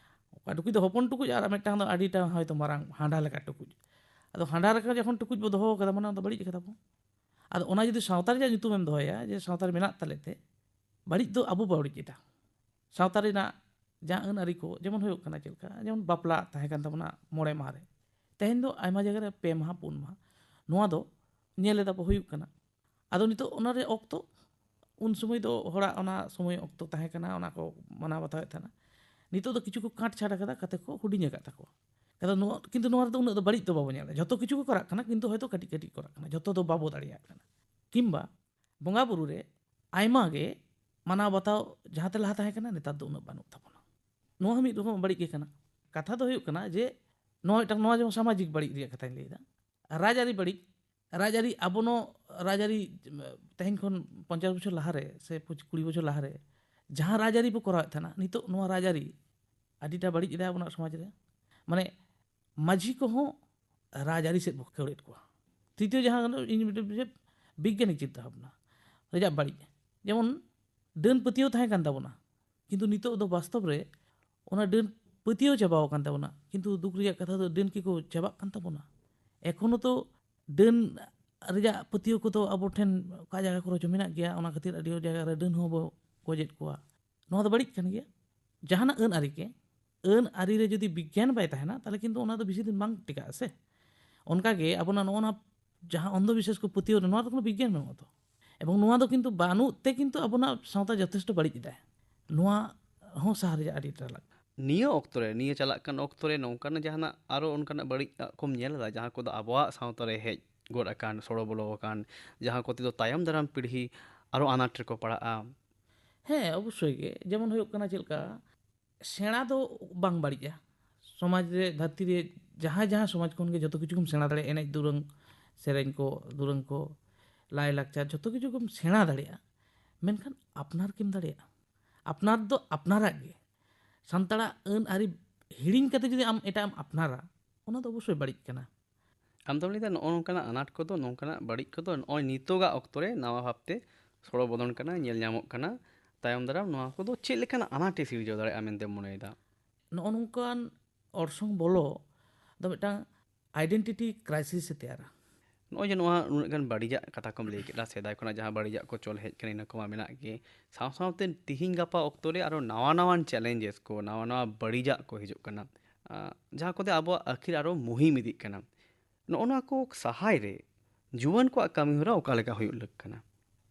ᱚᱠᱟ ᱴᱩᱠᱩᱡ ᱫᱚ ᱦᱚᱯᱚᱱ ᱴᱩᱠᱩᱡ ᱟᱨ ᱢᱤᱫᱴᱟᱝ ᱫᱚ ᱟᱹᱰᱤᱴᱟ ᱦᱚᱭᱛᱳ ᱢᱟᱨᱟᱝ ᱦᱟᱸᱰᱟ ᱞᱮᱠᱟ ᱴᱩᱠᱩᱡ᱾ ᱟᱫᱚ ᱦᱟᱸᱰᱟ ᱞᱮᱠᱟ ᱡᱚᱠᱷᱚᱱ ᱴᱩᱠᱩᱡ ᱵᱚ ᱫᱚᱦᱚ ᱠᱟᱫᱟ, ᱢᱟᱱᱮ ᱚᱱᱟ ᱫᱚ ᱵᱟᱹᱲᱤᱡ ᱠᱟᱫᱟ ᱵᱚ᱾ ᱟᱫᱚ ᱚᱱᱟ ᱡᱩᱫᱤ ᱥᱟᱶᱛᱟ ᱨᱮᱭᱟᱜ ᱧᱩᱛᱩᱢᱮᱢ ᱫᱚᱦᱚᱭᱟ ᱡᱮ ᱥᱟᱶᱛᱟ ᱨᱮ ᱢᱮᱱᱟᱜ ᱛᱟᱞᱮ ᱛᱮ, ᱵᱟᱹᱲᱤᱡ ᱫᱚ ᱟᱵᱚ ᱵᱚ ᱵᱟᱹᱲᱤᱡ ᱮᱫᱟ᱾ ᱥᱟᱶᱛᱟ ᱨᱮᱱᱟᱜ ᱡᱟᱦᱟᱸ ᱟᱹᱱ ᱟᱹᱨᱤ ᱠᱚ, ᱡᱮᱢᱚᱱ ᱦᱩᱭᱩᱜ ᱠᱟᱱᱟ ᱪᱮᱫ ᱞᱮᱠᱟ, ᱡᱮᱢᱚᱱ ᱵᱟᱯᱞᱟ ᱛᱟᱦᱮᱸ ᱠᱟᱱ ᱛᱟᱵᱚᱱᱟ ᱢᱚᱬᱮ ᱢᱟᱦᱟ ᱨᱮ, ᱛᱮᱦᱮᱧ ᱫᱚ ᱟᱭᱢᱟ ᱡᱟᱭᱜᱟ ᱨᱮ ᱯᱮ ᱢᱟᱦᱟ, ᱯᱩᱱ ᱢᱟᱦᱟ, ᱱᱚᱣᱟ ᱫᱚ ᱧᱮᱞ ᱮᱫᱟ ᱵᱚ ᱦᱩᱭᱩᱜ ᱠᱟᱱᱟ᱾ ᱟᱫᱚ ᱱᱤᱛᱚᱜ ᱚᱱᱟ ᱨᱮ ᱚᱠᱛᱚ, ᱩᱱ ᱥᱚᱢᱚᱭ ᱫᱚ ᱦᱚᱲᱟᱜ ᱚᱱᱟ ᱥᱚᱢᱚᱭ ᱚᱠᱛᱚ ᱛᱟᱦᱮᱸ ᱠᱟᱱᱟ, ᱚᱱᱟ ᱠᱚ ᱢᱟᱱᱟᱣ ᱵᱟᱛᱟᱣᱮᱫ ᱛᱟᱦᱮᱱᱟ᱾ ᱱᱤᱛᱚᱜ ᱫᱚ ᱠᱤᱪᱷᱩ ᱠᱚ ᱠᱟᱴ ᱪᱷᱟᱴ ᱟᱠᱟᱫᱟ, ᱠᱟᱛᱮ ᱠᱚ ᱦᱩᱰᱤᱧ ᱟᱠᱟᱫ ᱛᱟᱠᱚᱣᱟ᱾ ᱟᱫᱚ ᱱᱚᱣᱟ, ᱠᱤᱱᱛᱩ ᱱᱚᱣᱟ ᱨᱮᱫᱚ ᱩᱱᱟᱹᱜ ᱫᱚ ᱵᱟᱹᱲᱤᱡ ᱫᱚ ᱵᱟᱵᱚ ᱧᱮᱞᱟ, ᱡᱷᱚᱛᱚ ᱠᱤᱪᱷᱩ ᱠᱚ ᱠᱚᱨᱟᱜ ᱠᱟᱱᱟ, ᱠᱤᱱᱛᱩ ᱦᱚᱭᱛᱳ ᱠᱟᱹᱴᱤᱡ ᱠᱟᱹᱴᱤᱡ ᱠᱚᱨᱟᱜ ᱠᱟᱱᱟ, ᱡᱷᱚᱛᱚ ᱫᱚ ᱵᱟᱵᱚ ᱫᱟᱲᱮᱭᱟᱜ ᱠᱟᱱᱟ᱾ ᱠᱤᱝᱵᱟ ᱵᱚᱸᱜᱟ ᱵᱩᱨᱩ ᱨᱮ ᱟᱭᱢᱟ ᱜᱮ ᱢᱟᱱᱟᱣ ᱵᱟᱛᱟᱣ ᱡᱟᱦᱟᱸ ᱛᱮ ᱞᱟᱦᱟ ᱛᱟᱦᱮᱸ ᱠᱟᱱᱟ, ᱱᱮᱛᱟᱨ ᱫᱚ ᱩᱱᱟᱹᱜ ᱵᱟᱹᱱᱩᱜ ᱛᱟᱵᱚᱱᱟ᱾ ᱱᱚᱣᱟ ᱦᱚᱸ ᱢᱤᱫ ᱨᱚᱠᱚᱢ ᱵᱟᱹᱲᱤᱡ ᱜᱮ ᱠᱟᱱᱟ᱾ ᱠᱟᱛᱷᱟ ᱫᱚ ᱦᱩᱭᱩᱜ ᱠᱟᱱᱟ ᱡᱮ ᱱᱚᱣᱟ ᱢᱤᱫᱴᱟᱝ, ᱱᱚᱣᱟ ᱡᱮᱢᱚᱱ ᱥᱟᱢᱟᱡᱤᱠ ᱵᱟᱹᱲᱤᱡ ᱨᱮᱭᱟᱜ ᱠᱟᱛᱷᱟᱧ ᱞᱟᱹᱭᱫᱟ, ᱨᱟᱡᱽᱟᱹᱨᱤ ᱵᱟᱹᱲᱤᱡ, ᱨᱟᱡᱽᱟᱹᱨᱤ ᱟᱵᱚ ᱱᱚ-, ᱨᱟᱡᱽᱟᱹᱨᱤ, ᱛᱮᱦᱮᱧ ᱠᱷᱚᱱ ᱯᱚᱧᱪᱟᱥ ᱵᱚᱪᱷᱚᱨ ᱞᱟᱦᱟᱨᱮ ᱥᱮ ᱯᱚᱸᱪ-, ᱠᱩᱲᱤ ᱵᱚᱪᱷᱚᱨ ᱞᱟᱦᱟᱨᱮ ᱡᱟᱦᱟᱸ ᱨᱟᱡᱽᱟᱹᱨᱤ ᱵᱚ ᱠᱚᱨᱟᱣᱮᱫ ᱛᱟᱦᱮᱱᱟ, ᱱᱤᱛᱚᱜ ᱱᱚᱣᱟ ᱨᱟᱡᱽᱟᱹᱨᱤ ᱟᱹᱰᱤᱴᱟ ᱵᱟᱹᱲᱤᱡ ᱮᱫᱟᱭ ᱟᱵᱚᱱᱟᱜ ᱥᱚᱢᱟᱡᱽ ᱨᱮ᱾ ᱢᱟᱱᱮ ᱢᱟᱹᱡᱷᱤ ᱠᱚᱦᱚᱸ ᱨᱟᱡᱽᱟᱹᱨᱤ ᱥᱮᱫ ᱵᱚ ᱠᱷᱟᱹᱲᱮᱫ ᱠᱚᱣᱟ᱾ ᱛᱨᱤᱛᱤᱭᱚ ᱡᱟᱦᱟᱸ ᱠᱟᱱᱟ, ᱤᱧ ᱢᱤᱫᱴᱮᱱ ᱡᱮ ᱵᱤᱜᱽᱜᱟᱱᱤᱠ ᱪᱤᱱᱛᱟᱹ ᱵᱷᱟᱵᱽᱱᱟ ᱨᱮᱭᱟᱜ ᱵᱟᱹᱲᱤᱡ, ᱡᱮᱢᱚᱱ ᱰᱟᱹᱱ ᱯᱟᱹᱛᱭᱟᱹᱣ ᱛᱟᱦᱮᱸ ᱠᱟᱱ ᱛᱟᱵᱚᱱᱟ, ᱠᱤᱱᱛᱩ ᱱᱤᱛᱚᱜ ᱫᱚ ᱵᱟᱥᱛᱚᱵ ᱨᱮ ᱚᱱᱟ ᱰᱟᱹᱱ ᱯᱟᱹᱛᱭᱟᱹᱣ ᱪᱟᱵᱟᱣ ᱟᱠᱟᱱ ᱛᱟᱵᱚᱱᱟ᱾ ᱠᱤᱱᱛᱩ ᱫᱩᱠ ᱨᱮᱭᱟᱜ ᱠᱟᱛᱷᱟ ᱫᱚ, ᱰᱟᱹᱱ ᱠᱤ ᱠᱚ ᱪᱟᱵᱟᱜ ᱠᱟᱱ ᱛᱟᱵᱚᱱᱟ? ᱮᱠᱷᱚᱱᱳ ᱛᱚ ᱰᱟᱹᱱ ᱨᱮᱭᱟᱜ ᱯᱟᱹᱛᱭᱟᱹᱣ ᱠᱚᱫᱚ ᱟᱵᱚ ᱴᱷᱮᱱ ᱚᱠᱟ ᱡᱟᱭᱜᱟ ᱠᱚᱨᱮ ᱪᱚ ᱢᱮᱱᱟᱜ ᱜᱮᱭᱟ, ᱚᱱᱟ ᱠᱷᱟᱹᱛᱤᱨ ᱟᱹᱰᱤ ᱡᱟᱭᱜᱟ ᱨᱮ ᱰᱟᱹᱱ ᱦᱚᱸ ᱵᱚ ᱜᱚᱡᱮᱫ ᱠᱚᱣᱟ᱾ ᱱᱚᱣᱟ ᱫᱚ ᱵᱟᱹᱲᱤᱡ ᱠᱟᱱ ᱜᱮᱭᱟ᱾ ᱡᱟᱦᱟᱱᱟᱜ ᱟᱹᱱ ᱟᱹᱨᱤ ᱜᱮ, ᱟᱹᱱ ᱟᱹᱨᱤ ᱨᱮ ᱡᱩᱫᱤ ᱵᱤᱜᱽᱜᱟᱱ ᱵᱟᱭ ᱛᱟᱦᱮᱱᱟ, ᱛᱟᱦᱚᱞᱮ ᱠᱤᱱᱛᱩ ᱚᱱᱟ ᱫᱚ ᱵᱮᱥᱤ ᱫᱤᱱ ᱵᱟᱝ ᱴᱤᱠᱟᱹᱜᱼᱟ ᱥᱮ᱾ ᱚᱱᱠᱟᱜᱮ ᱟᱵᱚᱱᱟᱜ ᱱᱚᱜᱼᱚ ᱱᱟ ᱡᱟᱦᱟᱸ ᱚᱱᱫᱷᱚ ᱵᱤᱥᱣᱟᱥ ᱠᱚ ᱯᱟᱹᱛᱭᱟᱹᱣ ᱨᱮ, ᱱᱚᱣᱟ ᱫᱚ ᱠᱳᱱᱳ ᱵᱤᱜᱽᱜᱟᱱ ᱵᱟᱹᱱᱩᱜᱼᱟ ᱛᱚ᱾ ᱮᱵᱚᱝ ᱱᱚᱣᱟ ᱫᱚ ᱠᱤᱱᱛᱩ ᱵᱟᱹᱱᱩᱜ ᱛᱮ ᱠᱤᱱᱛᱩ ᱟᱵᱚᱱᱟᱜ ᱥᱟᱶᱛᱟ ᱡᱚᱛᱷᱮᱥᱴᱚ ᱵᱟᱹᱲᱤᱡ ᱮᱫᱟᱭ᱾ ᱱᱚᱣᱟ ᱦᱚᱸ ᱥᱟᱦᱟ ᱨᱮᱭᱟᱜ ᱟᱹᱰᱤ ᱴᱟᱜ ᱞᱟᱜᱟᱜᱼᱟ᱾ ᱱᱤᱭᱟᱹ ᱚᱠᱛᱚ ᱨᱮ, ᱱᱤᱭᱟᱹ ᱪᱟᱞᱟᱜ ᱠᱟᱱ ᱚᱠᱛᱚ ᱨᱮ ᱱᱚᱝᱠᱟᱱᱟᱜ ᱡᱟᱦᱟᱱᱟᱜ ᱟᱨᱚ ᱚᱱᱠᱟᱱᱟᱜ ᱵᱟᱹᱲᱤᱡ ᱟᱜ ᱠᱚᱢ ᱧᱮᱞ ᱮᱫᱟ, ᱡᱟᱦᱟᱸ ᱠᱚᱫᱚ ᱟᱵᱚᱣᱟᱜ ᱥᱟᱶᱛᱟ ᱨᱮ ᱦᱮᱡ ᱜᱚᱫ ᱟᱠᱟᱱ, ᱥᱚᱲᱚ ᱵᱚᱞᱚ ᱟᱠᱟᱱ, ᱡᱟᱦᱟᱸ ᱠᱚᱛᱮ ᱫᱚ ᱛᱟᱭᱚᱢ ᱫᱟᱨᱟᱢ ᱯᱤᱲᱦᱤ ᱟᱨᱚ ᱟᱱᱟᱴ ᱨᱮᱠᱚ ᱯᱟᱲᱟᱜᱼᱟ? ᱦᱮᱸ, ᱚᱵᱚᱥᱥᱳᱭ ᱜᱮ᱾ ᱡᱮᱢᱚᱱ ᱦᱩᱭᱩᱜ ᱠᱟᱱᱟ ᱪᱮᱫ ᱞᱮᱠᱟ, ᱥᱮᱬᱟ ᱫᱚ ᱵᱟᱝ ᱵᱟᱹᱲᱤᱡᱼᱟ᱾ ᱥᱚᱢᱟᱡᱽ ᱨᱮ, ᱫᱷᱟᱹᱨᱛᱤ ᱨᱮ ᱡᱟᱦᱟᱸ ᱡᱟᱦᱟᱸ ᱥᱚᱢᱟᱡᱽ ᱠᱷᱚᱱ ᱜᱮ ᱡᱚᱛᱚ ᱠᱤᱪᱷᱩ ᱜᱮᱢ ᱥᱮᱬᱟ ᱫᱟᱲᱮᱭᱟᱜᱼᱟ, ᱮᱱᱮᱡ ᱫᱩᱨᱟᱹᱝ, ᱥᱮᱨᱮᱧ ᱠᱚ, ᱫᱩᱨᱟᱹᱝ ᱠᱚ, ᱞᱟᱭᱼᱞᱟᱠᱪᱟᱨ, ᱡᱚᱛᱚ ᱠᱤᱪᱷᱩ ᱜᱮᱢ ᱥᱮᱬᱟ ᱫᱟᱲᱮᱭᱟᱜᱼᱟ᱾ ᱢᱮᱱᱠᱷᱟᱱ ᱟᱯᱱᱟᱨ ᱠᱤᱢ ᱫᱟᱲᱮᱭᱟᱜᱼᱟ? ᱟᱯᱱᱟᱨ ᱫᱚ ᱟᱯᱱᱟᱨᱟᱜ ᱜᱮ᱾ ᱥᱟᱱᱛᱟᱲᱟᱜ ᱟᱹᱱ ᱟᱹᱨᱤ ᱦᱤᱲᱤᱧ ᱠᱟᱛᱮ ᱡᱩᱫᱤ ᱟᱢ ᱮᱴᱟᱜ ᱮᱢ ᱟᱯᱱᱟᱨᱟ, ᱚᱱᱟ ᱫᱚ ᱚᱵᱚᱥᱥᱳᱭ ᱵᱟᱹᱲᱤᱡ ᱠᱟᱱᱟ᱾ ᱟᱢ ᱫᱚᱢ ᱞᱟᱹᱭᱫᱟ ᱱᱚᱜᱼᱚ ᱱᱚᱝᱠᱟᱱᱟᱜ ᱟᱱᱟᱴ ᱠᱚᱫᱚ, ᱱᱚᱝᱠᱟᱱᱟᱜ ᱵᱟᱹᱲᱤᱡ ᱠᱚᱫᱚ ᱱᱚᱜᱼᱚᱭ ᱱᱤᱛᱚᱜᱟᱜ ᱚᱠᱛᱚ ᱨᱮ ᱱᱟᱣᱟ ᱵᱷᱟᱵᱽᱛᱮ ᱥᱚᱲᱚ ᱵᱚᱞᱚᱱ ᱠᱟᱱᱟ, ᱧᱮᱞ ᱧᱟᱢᱚᱜ ᱠᱟᱱᱟ᱾ ᱛᱟᱭᱚᱢ ᱫᱟᱨᱟᱢ ᱱᱚᱣᱟ ᱠᱚᱫᱚ ᱪᱮᱫ ᱞᱮᱠᱟᱱᱟᱜ ᱟᱱᱟᱴ ᱮ ᱥᱤᱨᱡᱟᱹᱣ ᱫᱟᱲᱮᱭᱟᱜᱼᱟ ᱢᱮᱱᱛᱮᱢ ᱢᱚᱱᱮᱭᱮᱫᱟ? ᱱᱚᱜᱼᱚ ᱱᱚᱝᱠᱟᱱ ᱚᱨᱥᱚᱝ ᱵᱚᱞᱚ ᱫᱚ ᱢᱤᱫᱴᱟᱝ ᱟᱭᱰᱮᱱᱴᱤᱴᱤ ᱠᱨᱟᱭᱥᱤᱥ ᱮ ᱛᱮᱭᱟᱨᱟ᱾ ᱱᱚᱜᱼᱚᱭ ᱡᱮ ᱱᱚᱣᱟ ᱩᱱᱟᱹᱜ ᱜᱟᱱ ᱵᱟᱹᱲᱤᱡᱟᱜ ᱠᱟᱛᱷᱟ ᱠᱚᱢ ᱞᱟᱹᱭ ᱠᱮᱫᱟ, ᱥᱮᱫᱟᱭ ᱠᱷᱚᱱᱟᱜ ᱡᱟᱦᱟᱸ ᱵᱟᱹᱲᱤᱡᱟᱜ ᱠᱚ ᱪᱚᱞ ᱦᱮᱡ ᱠᱟᱱᱟ, ᱤᱱᱟᱹ ᱠᱚᱢᱟ ᱢᱮᱱᱟᱜ ᱜᱮ, ᱥᱟᱶ ᱥᱟᱶᱛᱮ ᱛᱤᱦᱤᱧ ᱜᱟᱯᱟ ᱚᱠᱛᱚ ᱨᱮ ᱟᱨᱚ ᱱᱟᱣᱟ ᱱᱟᱣᱟᱱ ᱪᱮᱞᱮᱧᱡᱮᱥ ᱠᱚ, ᱱᱟᱣᱟ ᱱᱟᱣᱟ ᱵᱟᱹᱲᱤᱡᱟᱜ ᱠᱚ ᱦᱤᱡᱩᱜ ᱠᱟᱱᱟ, ᱟᱸ, ᱡᱟᱦᱟᱸ ᱠᱚᱛᱮ ᱟᱵᱚᱣᱟᱜ ᱟᱹᱠᱷᱤᱨ ᱟᱨᱚ ᱢᱩᱦᱤᱢ ᱤᱫᱤᱜ ᱠᱟᱱᱟ᱾ ᱱᱚᱜᱼᱚ ᱱᱚᱣᱟ ᱠᱚ ᱥᱟᱦᱟᱭ ᱨᱮ ᱡᱩᱣᱟᱹᱱ ᱠᱚᱣᱟᱜ ᱠᱟᱹᱢᱤ ᱦᱚᱨᱟ ᱚᱠᱟ ᱞᱮᱠᱟ ᱦᱩᱭᱩᱜ ᱞᱟᱹᱠ ᱠᱟᱱᱟ?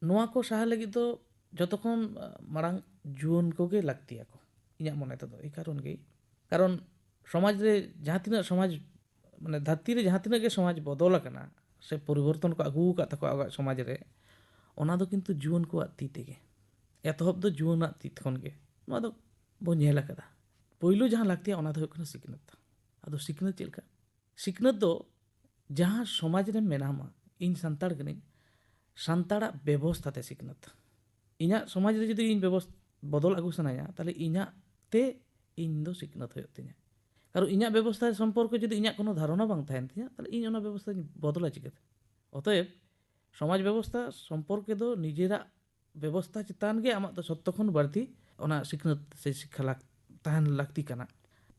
ᱱᱚᱣᱟ ᱠᱚ ᱥᱟᱦᱟ ᱞᱟᱹᱜᱤᱫ ᱫᱚ ᱡᱚᱛᱚ ᱠᱷᱚᱱ, ᱟᱸ, ᱢᱟᱲᱟᱝ ᱡᱩᱣᱟᱹᱱ ᱠᱚᱜᱮ ᱞᱟᱹᱠᱛᱤᱭᱟᱠᱚ, ᱤᱧᱟᱹᱜ ᱢᱚᱱᱮ ᱛᱮᱫᱚ᱾ ᱮᱭ ᱠᱟᱨᱚᱱ ᱜᱮ, ᱠᱟᱨᱚᱱ ᱥᱚᱢᱟᱡᱽ ᱨᱮ ᱡᱟᱦᱟᱸ ᱛᱤᱱᱟᱹᱜ ᱥᱚᱢᱟᱡᱽ, ᱢᱟᱱᱮ, ᱫᱷᱟᱹᱨᱛᱤ ᱨᱮ ᱡᱟᱦᱟᱸ ᱛᱤᱱᱟᱹᱜ ᱜᱮ ᱥᱚᱢᱟᱡᱽ ᱵᱚᱫᱚᱞ ᱟᱠᱟᱱᱟ ᱥᱮ ᱯᱚᱨᱤᱵᱚᱨᱛᱚᱱ ᱠᱚ ᱟᱹᱜᱩ ᱟᱠᱟᱫ ᱛᱟᱠᱚᱣᱟ ᱟᱵᱚᱣᱟᱜ ᱥᱚᱢᱟᱡᱽ ᱨᱮ, ᱚᱱᱟ ᱫᱚ ᱠᱤᱱᱛᱩ ᱡᱩᱣᱟᱹᱱ ᱠᱚᱣᱟᱜ ᱛᱤ ᱛᱮᱜᱮ᱾ ᱮᱛᱚᱦᱚᱵ ᱫᱚ ᱡᱩᱣᱟᱹᱱᱟᱜ ᱛᱤ ᱠᱷᱚᱱ ᱜᱮ᱾ ᱱᱚᱣᱟ ᱫᱚ ᱵᱚᱱ ᱧᱮᱞ ᱟᱠᱟᱫᱟ᱾ ᱯᱳᱭᱞᱳ ᱡᱟᱦᱟᱸ ᱞᱟᱹᱠᱛᱤᱭᱟ, ᱚᱱᱟ ᱫᱚ ᱦᱩᱭᱩᱜ ᱠᱟᱱᱟ ᱥᱤᱠᱷᱱᱟᱹᱛ᱾ ᱟᱫᱚ ᱥᱤᱠᱷᱱᱟᱹᱛ ᱪᱮᱫ ᱞᱮᱠᱟ? ᱥᱤᱠᱷᱱᱟᱹᱛ ᱫᱚ ᱡᱟᱦᱟᱸ ᱥᱚᱢᱟᱡᱽ ᱨᱮ ᱢᱮᱱᱟᱢᱟ, ᱤᱧ ᱥᱟᱱᱛᱟᱲ ᱠᱟᱹᱱᱟᱹᱧ, ᱥᱟᱱᱛᱟᱲᱟᱜ ᱵᱮᱵᱚᱥᱛᱷᱟ ᱛᱮ ᱥᱤᱠᱷᱱᱟᱹᱛ᱾ ᱤᱧᱟᱹᱜ ᱥᱚᱢᱟᱡᱽ ᱨᱮ ᱡᱩᱫᱤ ᱤᱧ ᱵᱮᱵᱚᱥ-, ᱵᱚᱫᱚᱞ ᱟᱹᱜᱩ ᱥᱟᱱᱟᱧᱟ, ᱛᱟᱦᱞᱮ ᱤᱧᱟᱹᱜ ᱛᱮ ᱤᱧ ᱫᱚ ᱥᱤᱠᱷᱱᱟᱹᱛ ᱦᱩᱭᱩᱜ ᱛᱤᱧᱟᱹ᱾ ᱠᱟᱨᱚᱱ ᱤᱧᱟᱹᱜ ᱵᱮᱵᱚᱥᱛᱷᱟ ᱥᱚᱢᱯᱚᱨᱠᱮ ᱡᱩᱫᱤ ᱤᱧᱟᱹᱜ ᱠᱳᱱᱳ ᱫᱷᱟᱨᱚᱱᱟ ᱵᱟᱝ ᱛᱟᱦᱮᱱ ᱛᱤᱧᱟᱹ, ᱛᱟᱦᱞᱮ ᱤᱧ ᱚᱱᱟ ᱵᱮᱵᱚᱥᱛᱷᱟᱧ ᱵᱚᱫᱚᱞᱟ ᱪᱤᱠᱟᱹᱛᱮ? ᱚᱛᱚᱮᱵ, ᱥᱚᱢᱟᱡᱽ ᱵᱮᱵᱚᱥᱛᱷᱟ ᱥᱚᱢᱯᱚᱨᱠᱮ ᱫᱚ ᱱᱤᱡᱮᱨᱟᱜ ᱵᱮᱵᱚᱥᱛᱷᱟ ᱪᱮᱛᱟᱱ ᱜᱮ ᱟᱢᱟᱜ ᱫᱚ ᱡᱷᱚᱛᱚ ᱠᱷᱚᱱ ᱵᱟᱹᱲᱛᱤ ᱚᱱᱟ ᱥᱤᱠᱷᱱᱟᱹᱛ ᱥᱮ ᱥᱤᱠᱠᱷᱟ ᱞᱟᱠ-, ᱛᱟᱦᱮᱱ ᱞᱟᱹᱠᱛᱤ ᱠᱟᱱᱟ᱾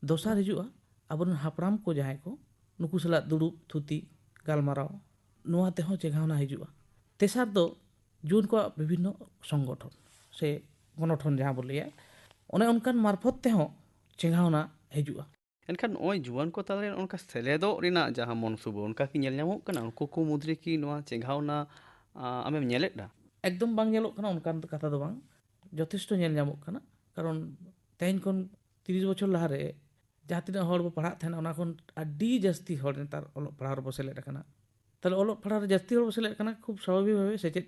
ᱫᱚᱥᱟᱨ ᱦᱤᱡᱩᱜᱼᱟ ᱟᱵᱚᱨᱮᱱ ᱦᱟᱯᱲᱟᱢ ᱠᱚ ᱡᱟᱦᱟᱸᱭ ᱠᱚ, ᱱᱩᱠᱩ ᱥᱟᱞᱟᱜ ᱫᱩᱲᱩᱵ ᱛᱷᱩᱛᱤ ᱜᱟᱞᱢᱟᱨᱟᱣ, ᱱᱚᱣᱟ ᱛᱮᱦᱚᱸ ᱪᱮᱸᱜᱷᱟᱣᱱᱟ ᱦᱤᱡᱩᱜᱼᱟ᱾ ᱛᱮᱥᱟᱨ ᱫᱚ ᱡᱩᱣᱟᱹᱱ ᱠᱚᱣᱟᱜ ᱵᱤᱵᱷᱤᱱᱱᱚ ᱥᱚᱝᱜᱚᱴᱷᱚᱱ ᱥᱮ ᱜᱚᱱᱚᱴᱷᱚᱱ ᱡᱟᱦᱟᱸ ᱵᱚᱱ ᱞᱟᱹᱭᱟ, ᱚᱱᱮ ᱚᱱᱠᱟᱱ ᱢᱟᱨᱯᱷᱚᱛ ᱛᱮᱦᱚᱸ ᱪᱮᱸᱜᱷᱟᱣᱱᱟ ᱦᱤᱡᱩᱜᱼᱟ᱾ ᱮᱱᱠᱷᱟᱱ ᱱᱚᱜᱼᱚᱭ ᱡᱩᱣᱟᱹᱱ ᱠᱚ ᱛᱟᱞᱟᱨᱮ ᱚᱱᱠᱟ ᱥᱮᱞᱮᱫᱚᱜ ᱨᱮᱱᱟᱜ ᱡᱟᱦᱟᱸ ᱢᱚᱱᱥᱩᱵᱟᱹ, ᱚᱱᱠᱟ ᱠᱤ ᱧᱮᱞ ᱧᱟᱢᱚᱜ ᱠᱟᱱᱟ? ᱩᱱᱠᱩ ᱠᱚ ᱢᱩᱫᱽᱨᱮ ᱠᱤ ᱱᱚᱣᱟ ᱪᱮᱸᱜᱷᱟᱣᱱᱟ, ᱟ, ᱟᱢᱮᱢ ᱧᱮᱞᱮᱫᱼᱟ? ᱮᱠᱫᱚᱢ ᱵᱟᱝ ᱧᱮᱞᱚᱜ ᱠᱟᱱᱟ, ᱚᱱᱠᱟᱱ ᱠᱟᱛᱷᱟ ᱫᱚ ᱵᱟᱝ, ᱡᱚᱛᱷᱮᱥᱴᱚ ᱧᱮᱞ ᱧᱟᱢᱚᱜ ᱠᱟᱱᱟ᱾ ᱠᱟᱨᱚᱱ ᱛᱮᱦᱮᱧ ᱠᱷᱚᱱ ᱛᱤᱨᱤᱥ ᱵᱚᱪᱷᱚᱨ ᱞᱟᱦᱟᱨᱮ ᱡᱟᱦᱟᱸ ᱛᱤᱱᱟᱹᱜ ᱦᱚᱲ ᱵᱚ ᱯᱟᱲᱦᱟᱜ ᱛᱟᱦᱮᱱᱟ, ᱚᱱᱟ ᱠᱷᱚᱱ ᱟᱹᱰᱤ ᱡᱟᱹᱥᱛᱤ ᱦᱚᱲ ᱱᱮᱛᱟᱨ ᱚᱞᱚᱜ ᱯᱟᱲᱦᱟᱣ ᱨᱮᱵᱚ ᱥᱮᱞᱮᱫ ᱟᱠᱟᱱᱟ᱾ ᱛᱟᱦᱞᱮ ᱚᱞᱚᱜ ᱯᱟᱲᱦᱟᱣ ᱨᱮ ᱡᱟᱹᱥᱛᱤ ᱦᱚᱲ ᱵᱚ ᱥᱮᱞᱮᱫ ᱟᱠᱟᱱᱟ, ᱠᱷᱩᱵ ᱥᱟᱵᱷᱟᱵᱤᱠ ᱵᱷᱟᱵᱮ ᱥᱮᱪᱮᱫ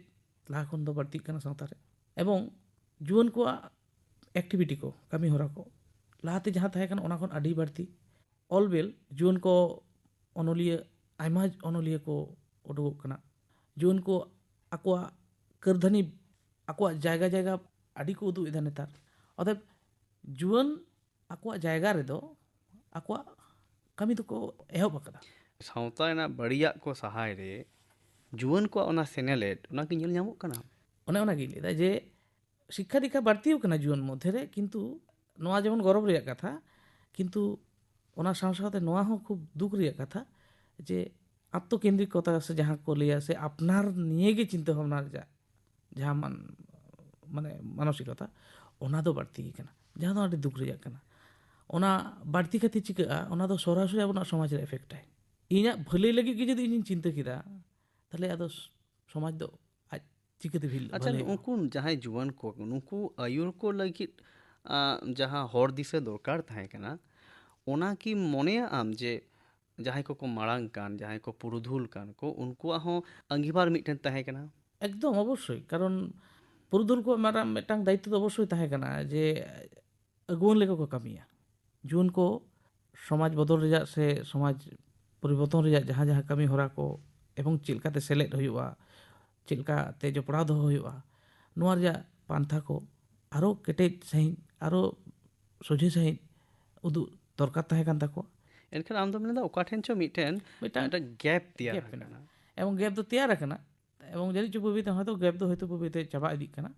ᱞᱟᱦᱟ ᱠᱷᱚᱱ ᱫᱚ ᱵᱟᱹᱲᱛᱤᱜ ᱠᱟᱱᱟ ᱥᱟᱶᱛᱟ ᱨᱮ᱾ ᱮᱵᱚᱝ ᱡᱩᱣᱟᱹᱱ ᱠᱚᱣᱟᱜ ᱮᱠᱴᱤᱵᱷᱤᱴᱤ ᱠᱚ, ᱠᱟᱹᱢᱤ ᱦᱚᱨᱟ ᱠᱚ, ᱞᱟᱦᱟᱛᱮ ᱡᱟᱦᱟᱸ ᱛᱟᱦᱮᱸ ᱠᱟᱱᱟ, ᱚᱱᱟ ᱠᱷᱚᱱ ᱟᱹᱰᱤ ᱵᱟᱹᱲᱛᱤ᱾ ᱚᱞ ᱵᱮᱞ ᱡᱩᱣᱟᱹᱱ ᱠᱚ ᱚᱱᱚᱞᱤᱭᱟᱹ, ᱟᱭᱢᱟ ᱚᱱᱚᱞᱤᱭᱟᱹ ᱠᱚ ᱩᱰᱩᱠᱚᱜ ᱠᱟᱱᱟ᱾ ᱡᱩᱣᱟᱹᱱ ᱠᱚ ᱟᱠᱚᱣᱟᱜ ᱠᱟᱹᱨᱫᱷᱟᱹᱱᱤ, ᱟᱠᱚᱣᱟᱜ ᱡᱟᱭᱜᱟ ᱡᱟᱭᱜᱟ ᱟᱹᱰᱤ ᱠᱚ ᱩᱫᱩᱜ ᱮᱫᱟ ᱱᱮᱛᱟᱨ᱾ ᱚᱛᱚᱮᱵ, ᱡᱩᱣᱟᱹᱱ ᱟᱠᱚᱣᱟᱜ ᱡᱟᱭᱜᱟ ᱨᱮᱫᱚ ᱟᱠᱚᱣᱟᱜ ᱠᱟᱹᱢᱤ ᱫᱚᱠᱚ ᱮᱦᱚᱵ ᱟᱠᱟᱫᱟ᱾ ᱥᱟᱶᱛᱟ ᱨᱮᱱᱟᱜ ᱵᱟᱹᱲᱤᱡᱟᱜ ᱠᱚ ᱥᱟᱦᱟᱭ ᱨᱮ ᱡᱩᱣᱟᱹᱱ ᱠᱚᱣᱟᱜ ᱚᱱᱟ ᱥᱮᱱᱮᱞᱮᱫ, ᱚᱱᱟ ᱠᱤ ᱧᱮᱞ ᱧᱟᱢᱚᱜ ᱠᱟᱱᱟ? ᱚᱱᱮ ᱚᱱᱟᱜᱤᱧ ᱞᱟᱹᱭᱫᱟ ᱡᱮ ᱥᱤᱠᱠᱷᱟ ᱫᱤᱠᱠᱷᱟ ᱵᱟᱹᱲᱛᱤ ᱟᱠᱟᱱᱟ ᱡᱩᱣᱟᱹᱱ ᱢᱚᱫᱽᱫᱷᱮ ᱨᱮ, ᱠᱤᱱᱛᱩ ᱱᱚᱣᱟ ᱡᱮᱢᱚᱱ ᱜᱚᱨᱚᱵᱽ ᱨᱮᱭᱟᱜ ᱠᱟᱛᱷᱟ, ᱠᱤᱱᱛᱩ ᱚᱱᱟ ᱥᱟᱶ ᱥᱟᱶᱛᱮ ᱱᱚᱣᱟ ᱦᱚᱸ ᱠᱷᱩᱵ ᱫᱩᱠ ᱨᱮᱭᱟᱜ ᱠᱟᱛᱷᱟ ᱡᱮ ᱟᱛᱛᱚᱠᱮᱱᱫᱨᱤᱠᱚᱛᱟ ᱥᱮ ᱡᱟᱦᱟᱸ ᱠᱚ ᱞᱟᱹᱭᱟ, ᱥᱮ ᱟᱯᱱᱟᱨ ᱱᱤᱭᱮ ᱜᱮ ᱪᱤᱱᱛᱟᱹ ᱵᱷᱟᱵᱽᱱᱟ ᱨᱮᱭᱟᱜ ᱡᱟᱦᱟᱸ ᱢᱟᱱ-, ᱢᱟᱱᱮ ᱢᱟᱱᱚᱥᱤᱠᱚᱛᱟ, ᱚᱱᱟ ᱫᱚ ᱵᱟᱹᱲᱛᱤ ᱜᱮ ᱠᱟᱱᱟ, ᱡᱟᱦᱟᱸ ᱫᱚ ᱟᱹᱰᱤ ᱫᱩᱠ ᱨᱮᱭᱟᱜ ᱠᱟᱱᱟ᱾ ᱚᱱᱟ ᱵᱟᱹᱲᱛᱤ ᱠᱷᱟᱹᱛᱤᱨ ᱪᱤᱠᱟᱹᱜᱼᱟ, ᱚᱱᱟ ᱫᱚ ᱥᱚᱨᱟᱥᱚᱨᱤ ᱟᱵᱚᱱᱟᱜ ᱥᱚᱢᱟᱡᱽ ᱨᱮ ᱮᱯᱷᱮᱠᱴ ᱟᱭ᱾ ᱤᱧᱟᱹᱜ ᱵᱷᱟᱹᱞᱟᱹᱭ ᱞᱟᱹᱜᱤᱫ ᱜᱮ ᱡᱩᱫᱤ ᱤᱧᱤᱧ ᱪᱤᱱᱛᱟᱹ ᱠᱮᱫᱟ, ᱛᱟᱦᱚᱞᱮ ᱟᱫᱚ ᱥ-, ᱥᱚᱢᱟᱡᱽ ᱫᱚ ᱟᱡ ᱪᱤᱠᱟᱹᱛᱮ ᱵᱷᱤᱞ-, ᱟᱪᱪᱷᱟ, ᱵᱷᱟᱹᱞᱟᱹᱭᱚᱜᱼᱟ? ᱩᱱᱠᱩ ᱡᱟᱦᱟᱸᱭ ᱡᱩᱣᱟᱹᱱ ᱠᱚ, ᱱᱩᱠᱩ ᱟᱹᱭᱩᱨ ᱠᱚ ᱞᱟᱹᱜᱤᱫ, ᱟ, ᱡᱟᱦᱟᱸ ᱦᱚᱨ ᱫᱤᱥᱟᱹ ᱫᱚᱨᱠᱟᱨ ᱛᱟᱦᱮᱸ ᱠᱟᱱᱟ, ᱚᱱᱟ ᱠᱤ ᱢᱚᱱᱮᱭᱟ ᱟᱢ ᱡᱮ ᱡᱟᱦᱟᱸᱭ ᱠᱚᱠᱚ ᱢᱟᱲᱟᱝ ᱠᱟᱱ, ᱡᱟᱦᱟᱸᱭ ᱠᱚ ᱯᱩᱨᱩᱫᱷᱩᱞ ᱠᱟᱱ ᱠᱚ, ᱩᱱᱠᱩᱣᱟᱜ ᱦᱚᱸ ᱟᱸᱜᱤᱵᱷᱟᱨ ᱢᱤᱫᱴᱮᱱ ᱛᱟᱦᱮᱸ ᱠᱟᱱᱟ? ᱮᱠᱫᱚᱢ ᱚᱵᱚᱥᱥᱳᱭ, ᱠᱟᱨᱚᱱ ᱯᱩᱨᱩᱫᱷᱩᱞ ᱠᱚᱣᱟᱜ ᱢᱟᱨᱟᱝ ᱢᱤᱫᱴᱟᱝ ᱫᱟᱭᱤᱛᱛᱚ ᱫᱚ ᱚᱵᱚᱥᱥᱳᱭ ᱛᱟᱦᱮᱸ ᱠᱟᱱᱟ ᱡᱮ ᱟᱹᱜᱩᱣᱟᱹᱱ ᱞᱮᱠᱟ ᱠᱚ ᱠᱟᱹᱢᱤᱭᱟ᱾ ᱡᱩᱣᱟᱹᱱ ᱠᱚ ᱥᱚᱢᱟᱡᱽ ᱵᱚᱫᱚᱞ ᱨᱮᱭᱟᱜ ᱥᱮ ᱥᱚᱢᱟᱡᱽ ᱯᱚᱨᱤᱵᱚᱨᱛᱚᱱ ᱨᱮᱭᱟᱜ ᱡᱟᱦᱟᱸ ᱡᱟᱦᱟᱸ ᱠᱟᱹᱢᱤ ᱦᱚᱨᱟ ᱠᱚ ᱮᱵᱚᱝ ᱪᱮᱫ ᱞᱮᱠᱟᱛᱮ ᱥᱮᱞᱮᱫ ᱦᱩᱭᱩᱜᱼᱟ, ᱪᱮᱫ ᱞᱮᱠᱟᱛᱮ ᱡᱚᱯᱲᱟᱣ ᱫᱚᱦᱚ ᱦᱩᱭᱩᱜᱼᱟ, ᱱᱚᱣᱟ ᱨᱮᱭᱟᱜ ᱯᱟᱱᱛᱷᱟ ᱠᱚ ᱟᱨᱚ ᱠᱮᱴᱮᱡ ᱥᱟᱺᱦᱤᱡ, ᱟᱨᱚ ᱥᱚᱡᱷᱮ ᱥᱟᱺᱦᱤᱡ ᱩᱫᱩᱜ ᱫᱚᱨᱠᱟᱨ ᱛᱟᱦᱮᱸ ᱠᱟᱱ ᱛᱟᱠᱚᱣᱟ᱾ ᱮᱱᱠᱷᱟᱱ ᱟᱢ ᱫᱚᱢ ᱞᱟᱹᱭᱫᱟ ᱚᱠᱟ ᱴᱷᱮᱱ ᱪᱚ ᱢᱤᱫᱴᱮᱱ, ᱢᱤᱫᱴᱟᱝ ᱢᱤᱫᱴᱟᱝ ᱜᱮᱯ ᱛᱮᱭᱟᱨ ᱜᱮᱯ ᱟᱠᱟᱱᱟ᱾ ᱢᱮᱱᱟᱜᱼᱟ᱾ ᱮᱵᱚᱝ ᱜᱮᱯ ᱫᱚ ᱛᱮᱭᱟᱨ ᱟᱠᱟᱱᱟ, ᱮᱵᱚᱝ ᱡᱟᱹᱱᱤᱡ ᱪᱚ ᱵᱟᱹᱭ ᱵᱟᱹᱭ ᱛᱮ ᱦᱚᱭᱛᱳ ᱜᱮᱯ ᱫᱚ ᱦᱚᱭᱛᱳ ᱵᱟᱹᱭ ᱵᱟᱹᱭ ᱛᱮ ᱪᱟᱵᱟ ᱤᱫᱤᱜ ᱠᱟᱱᱟ᱾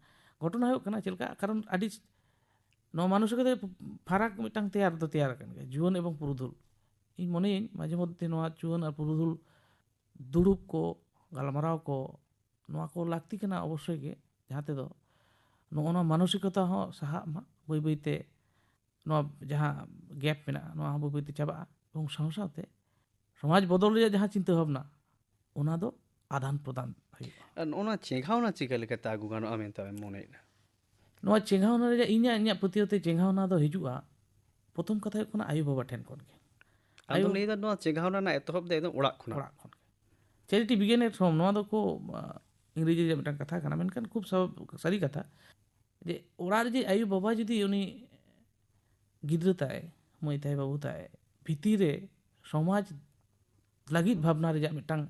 ᱜᱷᱚᱴᱚᱱᱟ ᱦᱩᱭᱩᱜ ᱠᱟᱱᱟ ᱪᱮᱫ ᱞᱮᱠᱟ, ᱠᱟᱨᱚᱱ ᱟᱹᱰᱤ ᱱᱚᱣᱟ ᱢᱟᱱᱚᱥᱤᱠᱚᱛᱟ ᱨᱮ ᱯᱷᱟᱨᱟᱠ ᱢᱤᱫᱴᱟᱝ ᱛᱮᱭᱟᱨ ᱫᱚ ᱛᱮᱭᱟᱨ ᱟᱠᱟᱱ ᱜᱮᱭᱟ, ᱡᱩᱣᱟᱹᱱ ᱮᱵᱚᱝ ᱯᱩᱨᱩᱫᱷᱩᱞ᱾ ᱤᱧ ᱢᱚᱱᱮᱭᱟᱹᱧ ᱢᱟᱡᱷᱮ ᱢᱚᱫᱽᱫᱷᱮ ᱱᱚᱣᱟ ᱡᱩᱣᱟᱹᱱ ᱟᱨ ᱯᱩᱨᱩᱫᱷᱩᱞ ᱫᱩᱲᱩᱵ ᱠᱚ, ᱜᱟᱞᱢᱟᱨᱟᱣ ᱠᱚ, ᱱᱚᱣᱟ ᱠᱚ ᱞᱟᱹᱠᱛᱤ ᱠᱟᱱᱟ ᱚᱵᱚᱥᱥᱳᱭ ᱜᱮ, ᱡᱟᱦᱟᱸ ᱛᱮᱫᱚ ᱱᱚᱜᱼᱚ ᱱᱚᱣᱟ ᱢᱟᱱᱚᱥᱤᱠᱚᱛᱟ ᱦᱚᱸ ᱥᱟᱦᱟᱜ ᱢᱟ ᱵᱟᱹᱭ ᱵᱟᱹᱭ ᱛᱮ, ᱱᱚᱣᱟ ᱡᱟᱦᱟᱸ ᱜᱮᱯ ᱢᱮᱱᱟᱜᱼᱟ, ᱱᱚᱣᱟ ᱦᱚᱸ ᱵᱟᱹᱭ ᱵᱟᱹᱭ ᱛᱮ ᱪᱟᱵᱟᱜᱼᱟ᱾ ᱮᱵᱚᱝ ᱥᱟᱶ ᱥᱟᱶᱛᱮ ᱥᱚᱢᱟᱡᱽ ᱵᱚᱫᱚᱞ ᱨᱮᱭᱟᱜ ᱡᱟᱦᱟᱸ ᱪᱤᱱᱛᱟᱹ ᱵᱷᱟᱵᱽᱱᱟ, ᱚᱱᱟ ᱫᱚ ᱟᱫᱟᱱ ᱯᱨᱚᱫᱟᱱ ᱦᱩᱭᱩᱜᱼᱟ᱾ ᱟᱨ ᱱᱚᱜᱼᱚ ᱱᱚᱣᱟ ᱪᱮᱸᱜᱷᱟᱣᱱᱟ ᱪᱤᱠᱟᱹ ᱞᱮᱠᱟᱛᱮ ᱟᱹᱜᱩ ᱜᱟᱱᱚᱜᱼᱟ ᱢᱮᱱᱛᱮ ᱟᱢᱮᱢ ᱢᱚᱱᱮᱭᱮᱫᱟ? ᱱᱚᱣᱟ ᱪᱮᱸᱜᱷᱟᱣᱱᱟ ᱨᱮᱭᱟᱜ ᱤᱧᱟᱹᱜ, ᱤᱧᱟᱹᱜ ᱯᱟᱹᱛᱭᱟᱹᱣ ᱛᱮ ᱪᱮᱸᱜᱷᱟᱣᱱᱟ ᱫᱚ ᱦᱤᱡᱩᱜᱼᱟ, ᱯᱨᱚᱛᱷᱚᱢ ᱠᱟᱛᱷᱟ ᱦᱩᱭᱩᱜ ᱠᱟᱱᱟ ᱟᱭᱳ ᱵᱟᱵᱟ ᱴᱷᱮᱱ ᱠᱷᱚᱱ ᱜᱮ᱾ ᱟᱢ ᱫᱚᱢ ᱟᱭᱳ ᱞᱟᱹᱭᱫᱟ ᱱᱚᱣᱟ ᱪᱮᱸᱜᱷᱟᱣᱱᱟ ᱨᱮᱱᱟᱜ ᱮᱛᱚᱦᱚᱵ ᱫᱚ ᱮᱠᱫᱚᱢ ᱚᱲᱟᱜ ᱠᱷᱚᱱᱟᱜ? ᱚᱲᱟᱜ ᱠᱷᱚᱱ ᱜᱮ᱾ Charity begin at home, ᱱᱚᱣᱟ ᱫᱚᱠᱚ, ᱟ, ᱤᱝᱨᱮᱡᱤ ᱨᱮᱭᱟᱜ ᱢᱤᱫᱴᱟᱝ ᱠᱟᱛᱷᱟ ᱠᱟᱱᱟ, ᱢᱮᱱᱠᱷᱟᱱ ᱠᱷᱩᱵ ᱥᱟ-, ᱥᱟᱹᱨᱤ ᱠᱟᱛᱷᱟ ᱡᱮ ᱚᱲᱟᱜ ᱨᱮ ᱡᱮ ᱟᱭᱳ ᱵᱟᱵᱟ ᱡᱩᱫᱤ ᱩᱱᱤ ᱜᱤᱫᱽᱨᱟᱹ ᱛᱟᱭ, ᱢᱟᱹᱭ ᱛᱟᱭ, ᱵᱟᱹᱵᱩ ᱛᱟᱭ ᱵᱷᱤᱛᱤᱨ ᱨᱮ ᱥᱚᱢᱟᱡᱽ ᱞᱟᱹᱜᱤᱫ ᱵᱷᱟᱵᱽᱱᱟ ᱨᱮᱭᱟᱜ ᱢᱤᱫᱴᱟᱝ,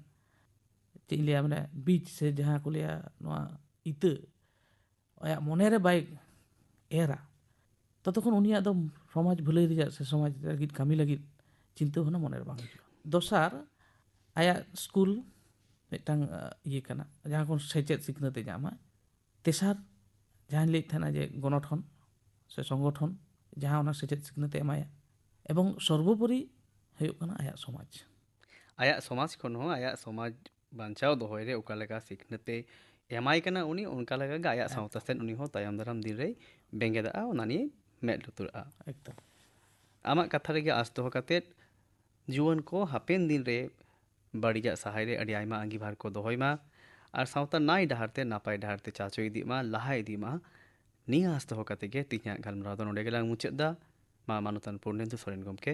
ᱪᱮᱫ ᱤᱧ ᱞᱟᱹᱭᱟ, ᱢᱟᱱᱮ ᱵᱤᱡᱽ ᱥᱮ ᱡᱟᱦᱟᱸ ᱠᱚ ᱞᱟᱹᱭᱟ ᱱᱚᱣᱟ ᱤᱛᱟᱹ ᱟᱭᱟᱜ ᱢᱚᱱᱮ ᱨᱮ ᱵᱟᱭ ᱮᱨᱟ, ᱛᱚᱛᱚᱠᱷᱚᱱ ᱩᱱᱤᱭᱟᱜ ᱫᱚ ᱥᱚᱢᱟᱡᱽ ᱵᱷᱟᱹᱞᱟᱹᱭ ᱨᱮᱭᱟᱜ ᱥᱮ ᱥᱚᱢᱟᱡᱽ ᱞᱟᱹᱜᱤᱫ ᱠᱟᱹᱢᱤ ᱞᱟᱹᱜᱤᱫ ᱪᱤᱱᱛᱟᱹ ᱵᱷᱟᱵᱽᱱᱟ ᱢᱚᱱᱮ ᱨᱮ ᱵᱟᱝ ᱦᱤᱡᱩᱜᱼᱟ᱾ ᱫᱚᱥᱟᱨ, ᱟᱭᱟᱜ ᱥᱠᱩᱞ ᱢᱤᱫᱴᱟᱝ, ᱟ, ᱤᱭᱟᱹ ᱠᱟᱱᱟ, ᱡᱟᱦᱟᱸ ᱠᱷᱚᱱ ᱥᱮᱪᱮᱫ ᱥᱤᱠᱷᱱᱟᱹᱛ ᱮ ᱧᱟᱢᱟ᱾ ᱛᱮᱥᱟᱨ, ᱡᱟᱦᱟᱸᱧ ᱞᱟᱹᱭᱮᱫ ᱛᱟᱦᱮᱱᱟ ᱡᱮ ᱜᱚᱱᱚᱴᱷᱚᱱ ᱥᱮ ᱥᱚᱝᱜᱚᱴᱷᱚᱱ, ᱡᱟᱦᱟᱸ ᱚᱱᱟ ᱥᱮᱪᱮᱫ ᱥᱤᱠᱷᱱᱟᱹᱛ ᱮ ᱮᱢᱟᱭᱟ᱾ ᱮᱵᱚᱝ ᱥᱚᱨᱵᱚᱯᱚᱨᱤ ᱦᱩᱭᱩᱜ ᱠᱟᱱᱟ ᱟᱭᱟᱜ ᱥᱚᱢᱟᱡᱽ᱾ ᱟᱭᱟᱜ ᱥᱚᱢᱟᱡᱽ ᱠᱷᱚᱱ ᱦᱚᱸ ᱟᱭᱟᱜ ᱥᱚᱢᱟᱡᱽ ᱵᱟᱧᱪᱟᱣ ᱫᱚᱦᱚᱭ ᱨᱮ ᱚᱠᱟ ᱞᱮᱠᱟ ᱥᱤᱠᱷᱱᱟᱹᱛ ᱮ ᱮᱢᱟᱭ ᱠᱟᱱᱟ, ᱩᱱᱤ ᱚᱱᱠᱟ ᱞᱮᱠᱟ ᱜᱮ ᱟᱭᱟᱜ ᱥᱟᱶᱛᱟ ᱥᱮᱫ ᱩᱱᱤ ᱦᱚᱸ ᱛᱟᱭᱚᱢ ᱫᱟᱨᱟᱢ ᱫᱤᱱ ᱨᱮᱭ ᱵᱮᱸᱜᱮᱫᱟᱜᱼᱟ, ᱚᱱᱟ ᱱᱤᱭᱮ ᱢᱮᱫ ᱞᱩᱛᱩᱨᱟᱜᱼᱟ᱾ ᱮᱠᱫᱚᱢ᱾ ᱟᱢᱟᱜ ᱠᱟᱛᱷᱟ ᱨᱮᱜᱮ ᱟᱸᱥ ᱫᱚᱦᱚ ᱠᱟᱛᱮᱫ ᱡᱩᱣᱟᱹᱱ ᱠᱚ ᱦᱟᱯᱮᱱ ᱫᱤᱱ ᱨᱮ ᱵᱟᱹᱲᱤᱡᱟᱜ ᱥᱟᱦᱟᱭ ᱨᱮ ᱟᱹᱰᱤ ᱟᱭᱢᱟ ᱟᱸᱜᱤᱵᱷᱟᱨ ᱠᱚ ᱫᱚᱦᱚᱭ ᱢᱟ ᱟᱨ ᱥᱟᱶᱛᱟ ᱱᱟᱭ ᱰᱟᱦᱟᱨ ᱛᱮ, ᱱᱟᱯᱟᱭ ᱰᱟᱦᱟᱨ ᱛᱮ ᱪᱟᱪᱳ ᱤᱫᱤᱜ ᱢᱟ, ᱞᱟᱦᱟ ᱤᱫᱤᱜ ᱢᱟ᱾ ᱱᱤᱭᱟᱹ ᱟᱸᱥ ᱫᱚᱦᱚ ᱠᱟᱛᱮ ᱜᱮ ᱛᱮᱦᱮᱧᱟᱜ ᱜᱟᱞᱢᱟᱨᱟᱣ ᱫᱚ ᱱᱚᱰᱮ ᱜᱮᱞᱟᱝ ᱢᱩᱪᱟᱹᱫ ᱫᱟ᱾ ᱢᱟ ᱢᱟᱱᱚᱛᱟᱱ ᱯᱩᱨᱱᱮᱱᱫᱩ ᱥᱚᱨᱮᱱ ᱜᱚᱢᱠᱮ,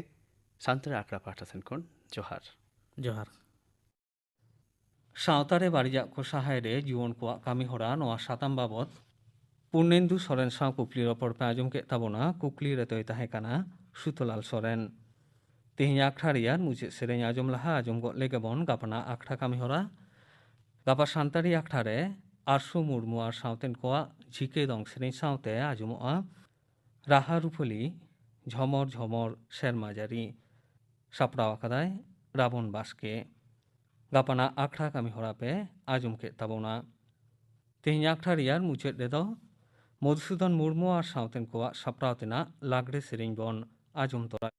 ᱥᱟᱱᱛᱟᱲᱤ ᱟᱠᱷᱲᱟ ᱯᱟᱦᱴᱟ ᱥᱮᱱ ᱠᱷᱚᱱ ᱡᱚᱦᱟᱨ᱾ ᱡᱚᱦᱟᱨ᱾ ᱥᱟᱶᱛᱟ ᱨᱮ ᱵᱟᱹᱲᱤᱡᱟᱜ ᱠᱚ ᱥᱟᱦᱟᱭ ᱨᱮ ᱡᱩᱣᱟᱹᱱ ᱠᱚᱣᱟᱜ ᱠᱟᱹᱢᱤ ᱦᱚᱨᱟ, ᱱᱚᱣᱟ ᱥᱟᱛᱟᱢ ᱵᱟᱵᱚᱛ ᱯᱩᱨᱱᱮᱱᱫᱩ ᱥᱚᱨᱮᱱ ᱥᱟᱶ ᱠᱩᱠᱞᱤ ᱨᱚᱯᱚᱲ ᱯᱮ ᱟᱸᱡᱚᱢ ᱠᱮᱫ ᱛᱟᱵᱚᱱᱟ᱾ ᱠᱩᱠᱞᱤ ᱨᱮᱫᱚᱭ ᱛᱟᱦᱮᱸ ᱠᱟᱱᱟ ᱥᱩᱛᱚᱞᱟᱞ ᱥᱚᱨᱮᱱ᱾ ᱛᱮᱦᱮᱧ ᱟᱠᱷᱲᱟ ᱨᱮᱭᱟᱜ ᱢᱩᱪᱟᱹᱫ ᱥᱮᱨᱮᱧ ᱟᱸᱡᱚᱢ ᱞᱟᱦᱟ ᱟᱸᱡᱚᱢ ᱜᱚᱫ ᱞᱮᱜᱮ ᱵᱚᱱ ᱜᱟᱯᱟᱱᱟᱜ ᱟᱠᱷᱲᱟ ᱠᱟᱹᱢᱤ ᱦᱚᱨᱟ᱾ ᱜᱟᱯᱟ ᱥᱟᱱᱛᱟᱲᱤ ᱟᱠᱷᱲᱟ ᱨᱮ ᱟᱨᱥᱩ ᱢᱩᱨᱢᱩ ᱟᱨ ᱥᱟᱶᱛᱮᱱ ᱠᱚᱣᱟᱜ ᱡᱷᱤᱠᱮ ᱫᱚᱝ ᱥᱮᱨᱮᱧ ᱥᱟᱶᱛᱮ ᱟᱸᱡᱚᱢᱚᱜᱼᱟ ᱨᱟᱦᱟ ᱨᱩᱯᱟᱹᱞᱤ ᱡᱷᱚᱢᱚᱨ ᱡᱷᱚᱢᱚᱨ ᱥᱮᱨᱢᱟ ᱡᱟᱹᱲᱤ᱾ ᱥᱟᱯᱲᱟᱣ ᱟᱠᱟᱫᱟᱭ ᱨᱟᱵᱚᱱ ᱵᱟᱥᱠᱮ᱾ ᱜᱟᱯᱟᱱᱟᱜ ᱟᱠᱷᱲᱟ ᱠᱟᱹᱢᱤ ᱦᱚᱨᱟ ᱯᱮ ᱟᱸᱡᱚᱢ ᱠᱮᱫ ᱛᱟᱵᱚᱱᱟ᱾ ᱛᱮᱦᱮᱧ ᱟᱠᱷᱲᱟ ᱨᱮᱭᱟᱜ ᱢᱩᱪᱟᱹᱫ ᱨᱮᱫᱚ ᱢᱚᱫᱷᱩᱥᱩᱫᱚᱱ ᱢᱩᱨᱢᱩ ᱟᱨ ᱥᱟᱶᱛᱮᱱ ᱠᱚᱣᱟᱜ ᱥᱟᱯᱲᱟᱣ ᱛᱮᱱᱟᱜ ᱞᱟᱜᱽᱲᱮ ᱥᱮᱨᱮᱧ ᱵᱚᱱ ᱟᱸᱡᱚᱢ ᱛᱚᱨᱟ᱾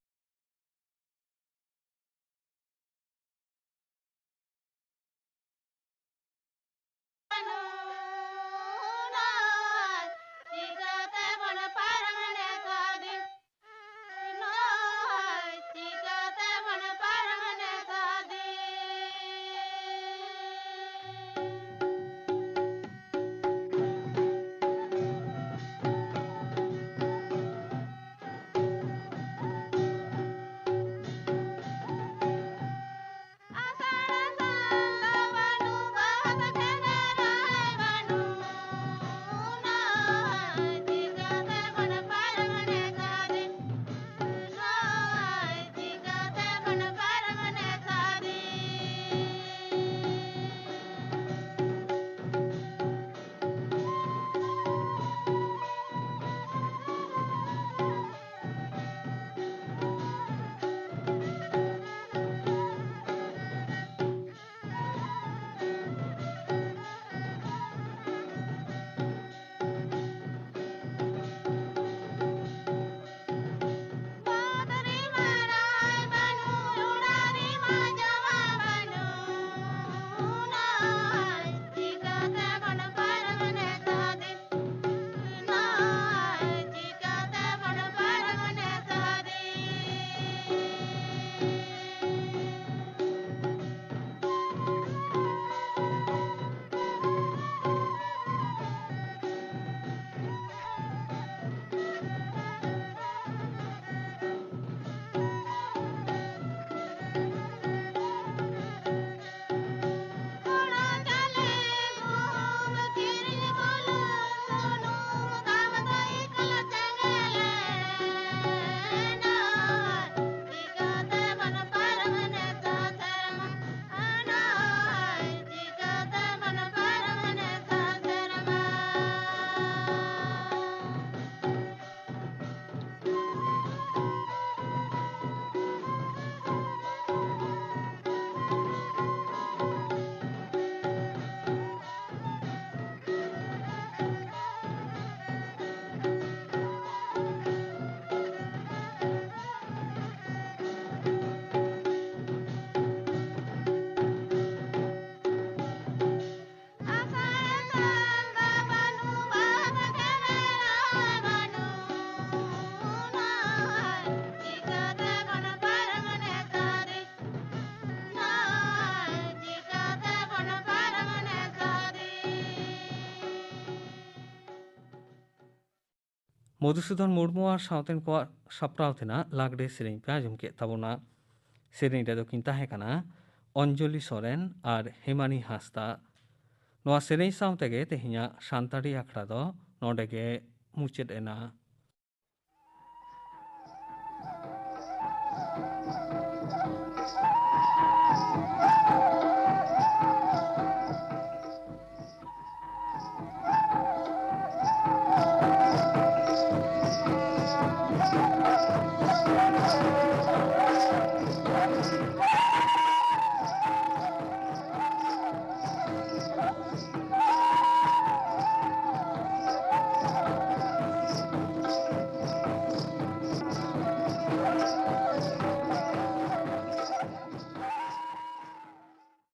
ᱢᱚᱫᱷᱩᱥᱩᱫᱚᱱ ᱢᱩᱨᱢᱩ ᱟᱨ ᱥᱟᱶᱛᱮᱱ ᱠᱚᱣᱟᱜ ᱥᱟᱯᱲᱟᱣ ᱛᱮᱱᱟᱜ ᱞᱟᱜᱽᱲᱮ ᱥᱮᱨᱮᱧ ᱯᱮ ᱟᱸᱡᱚᱢ ᱠᱮᱫ ᱛᱟᱵᱚᱱᱟ᱾ ᱥᱮᱨᱮᱧ ᱨᱮᱫᱚ ᱠᱤᱱ ᱛᱟᱦᱮᱸ ᱠᱟᱱᱟ ᱚᱧᱡᱚᱞᱤ ᱥᱚᱨᱮᱱ ᱟᱨ ᱦᱮᱢᱟᱱᱤ ᱦᱟᱸᱥᱫᱟ᱾ ᱱᱚᱣᱟ ᱥᱮᱨᱮᱧ ᱥᱟᱶ ᱛᱮᱜᱮ ᱛᱮᱦᱮᱧᱟᱜ ᱥᱟᱱᱛᱟᱲᱤ ᱟᱠᱷᱲᱟ ᱫᱚ ᱱᱚᱰᱮ ᱜᱮ ᱢᱩᱪᱟᱹᱫ ᱮᱱᱟ᱾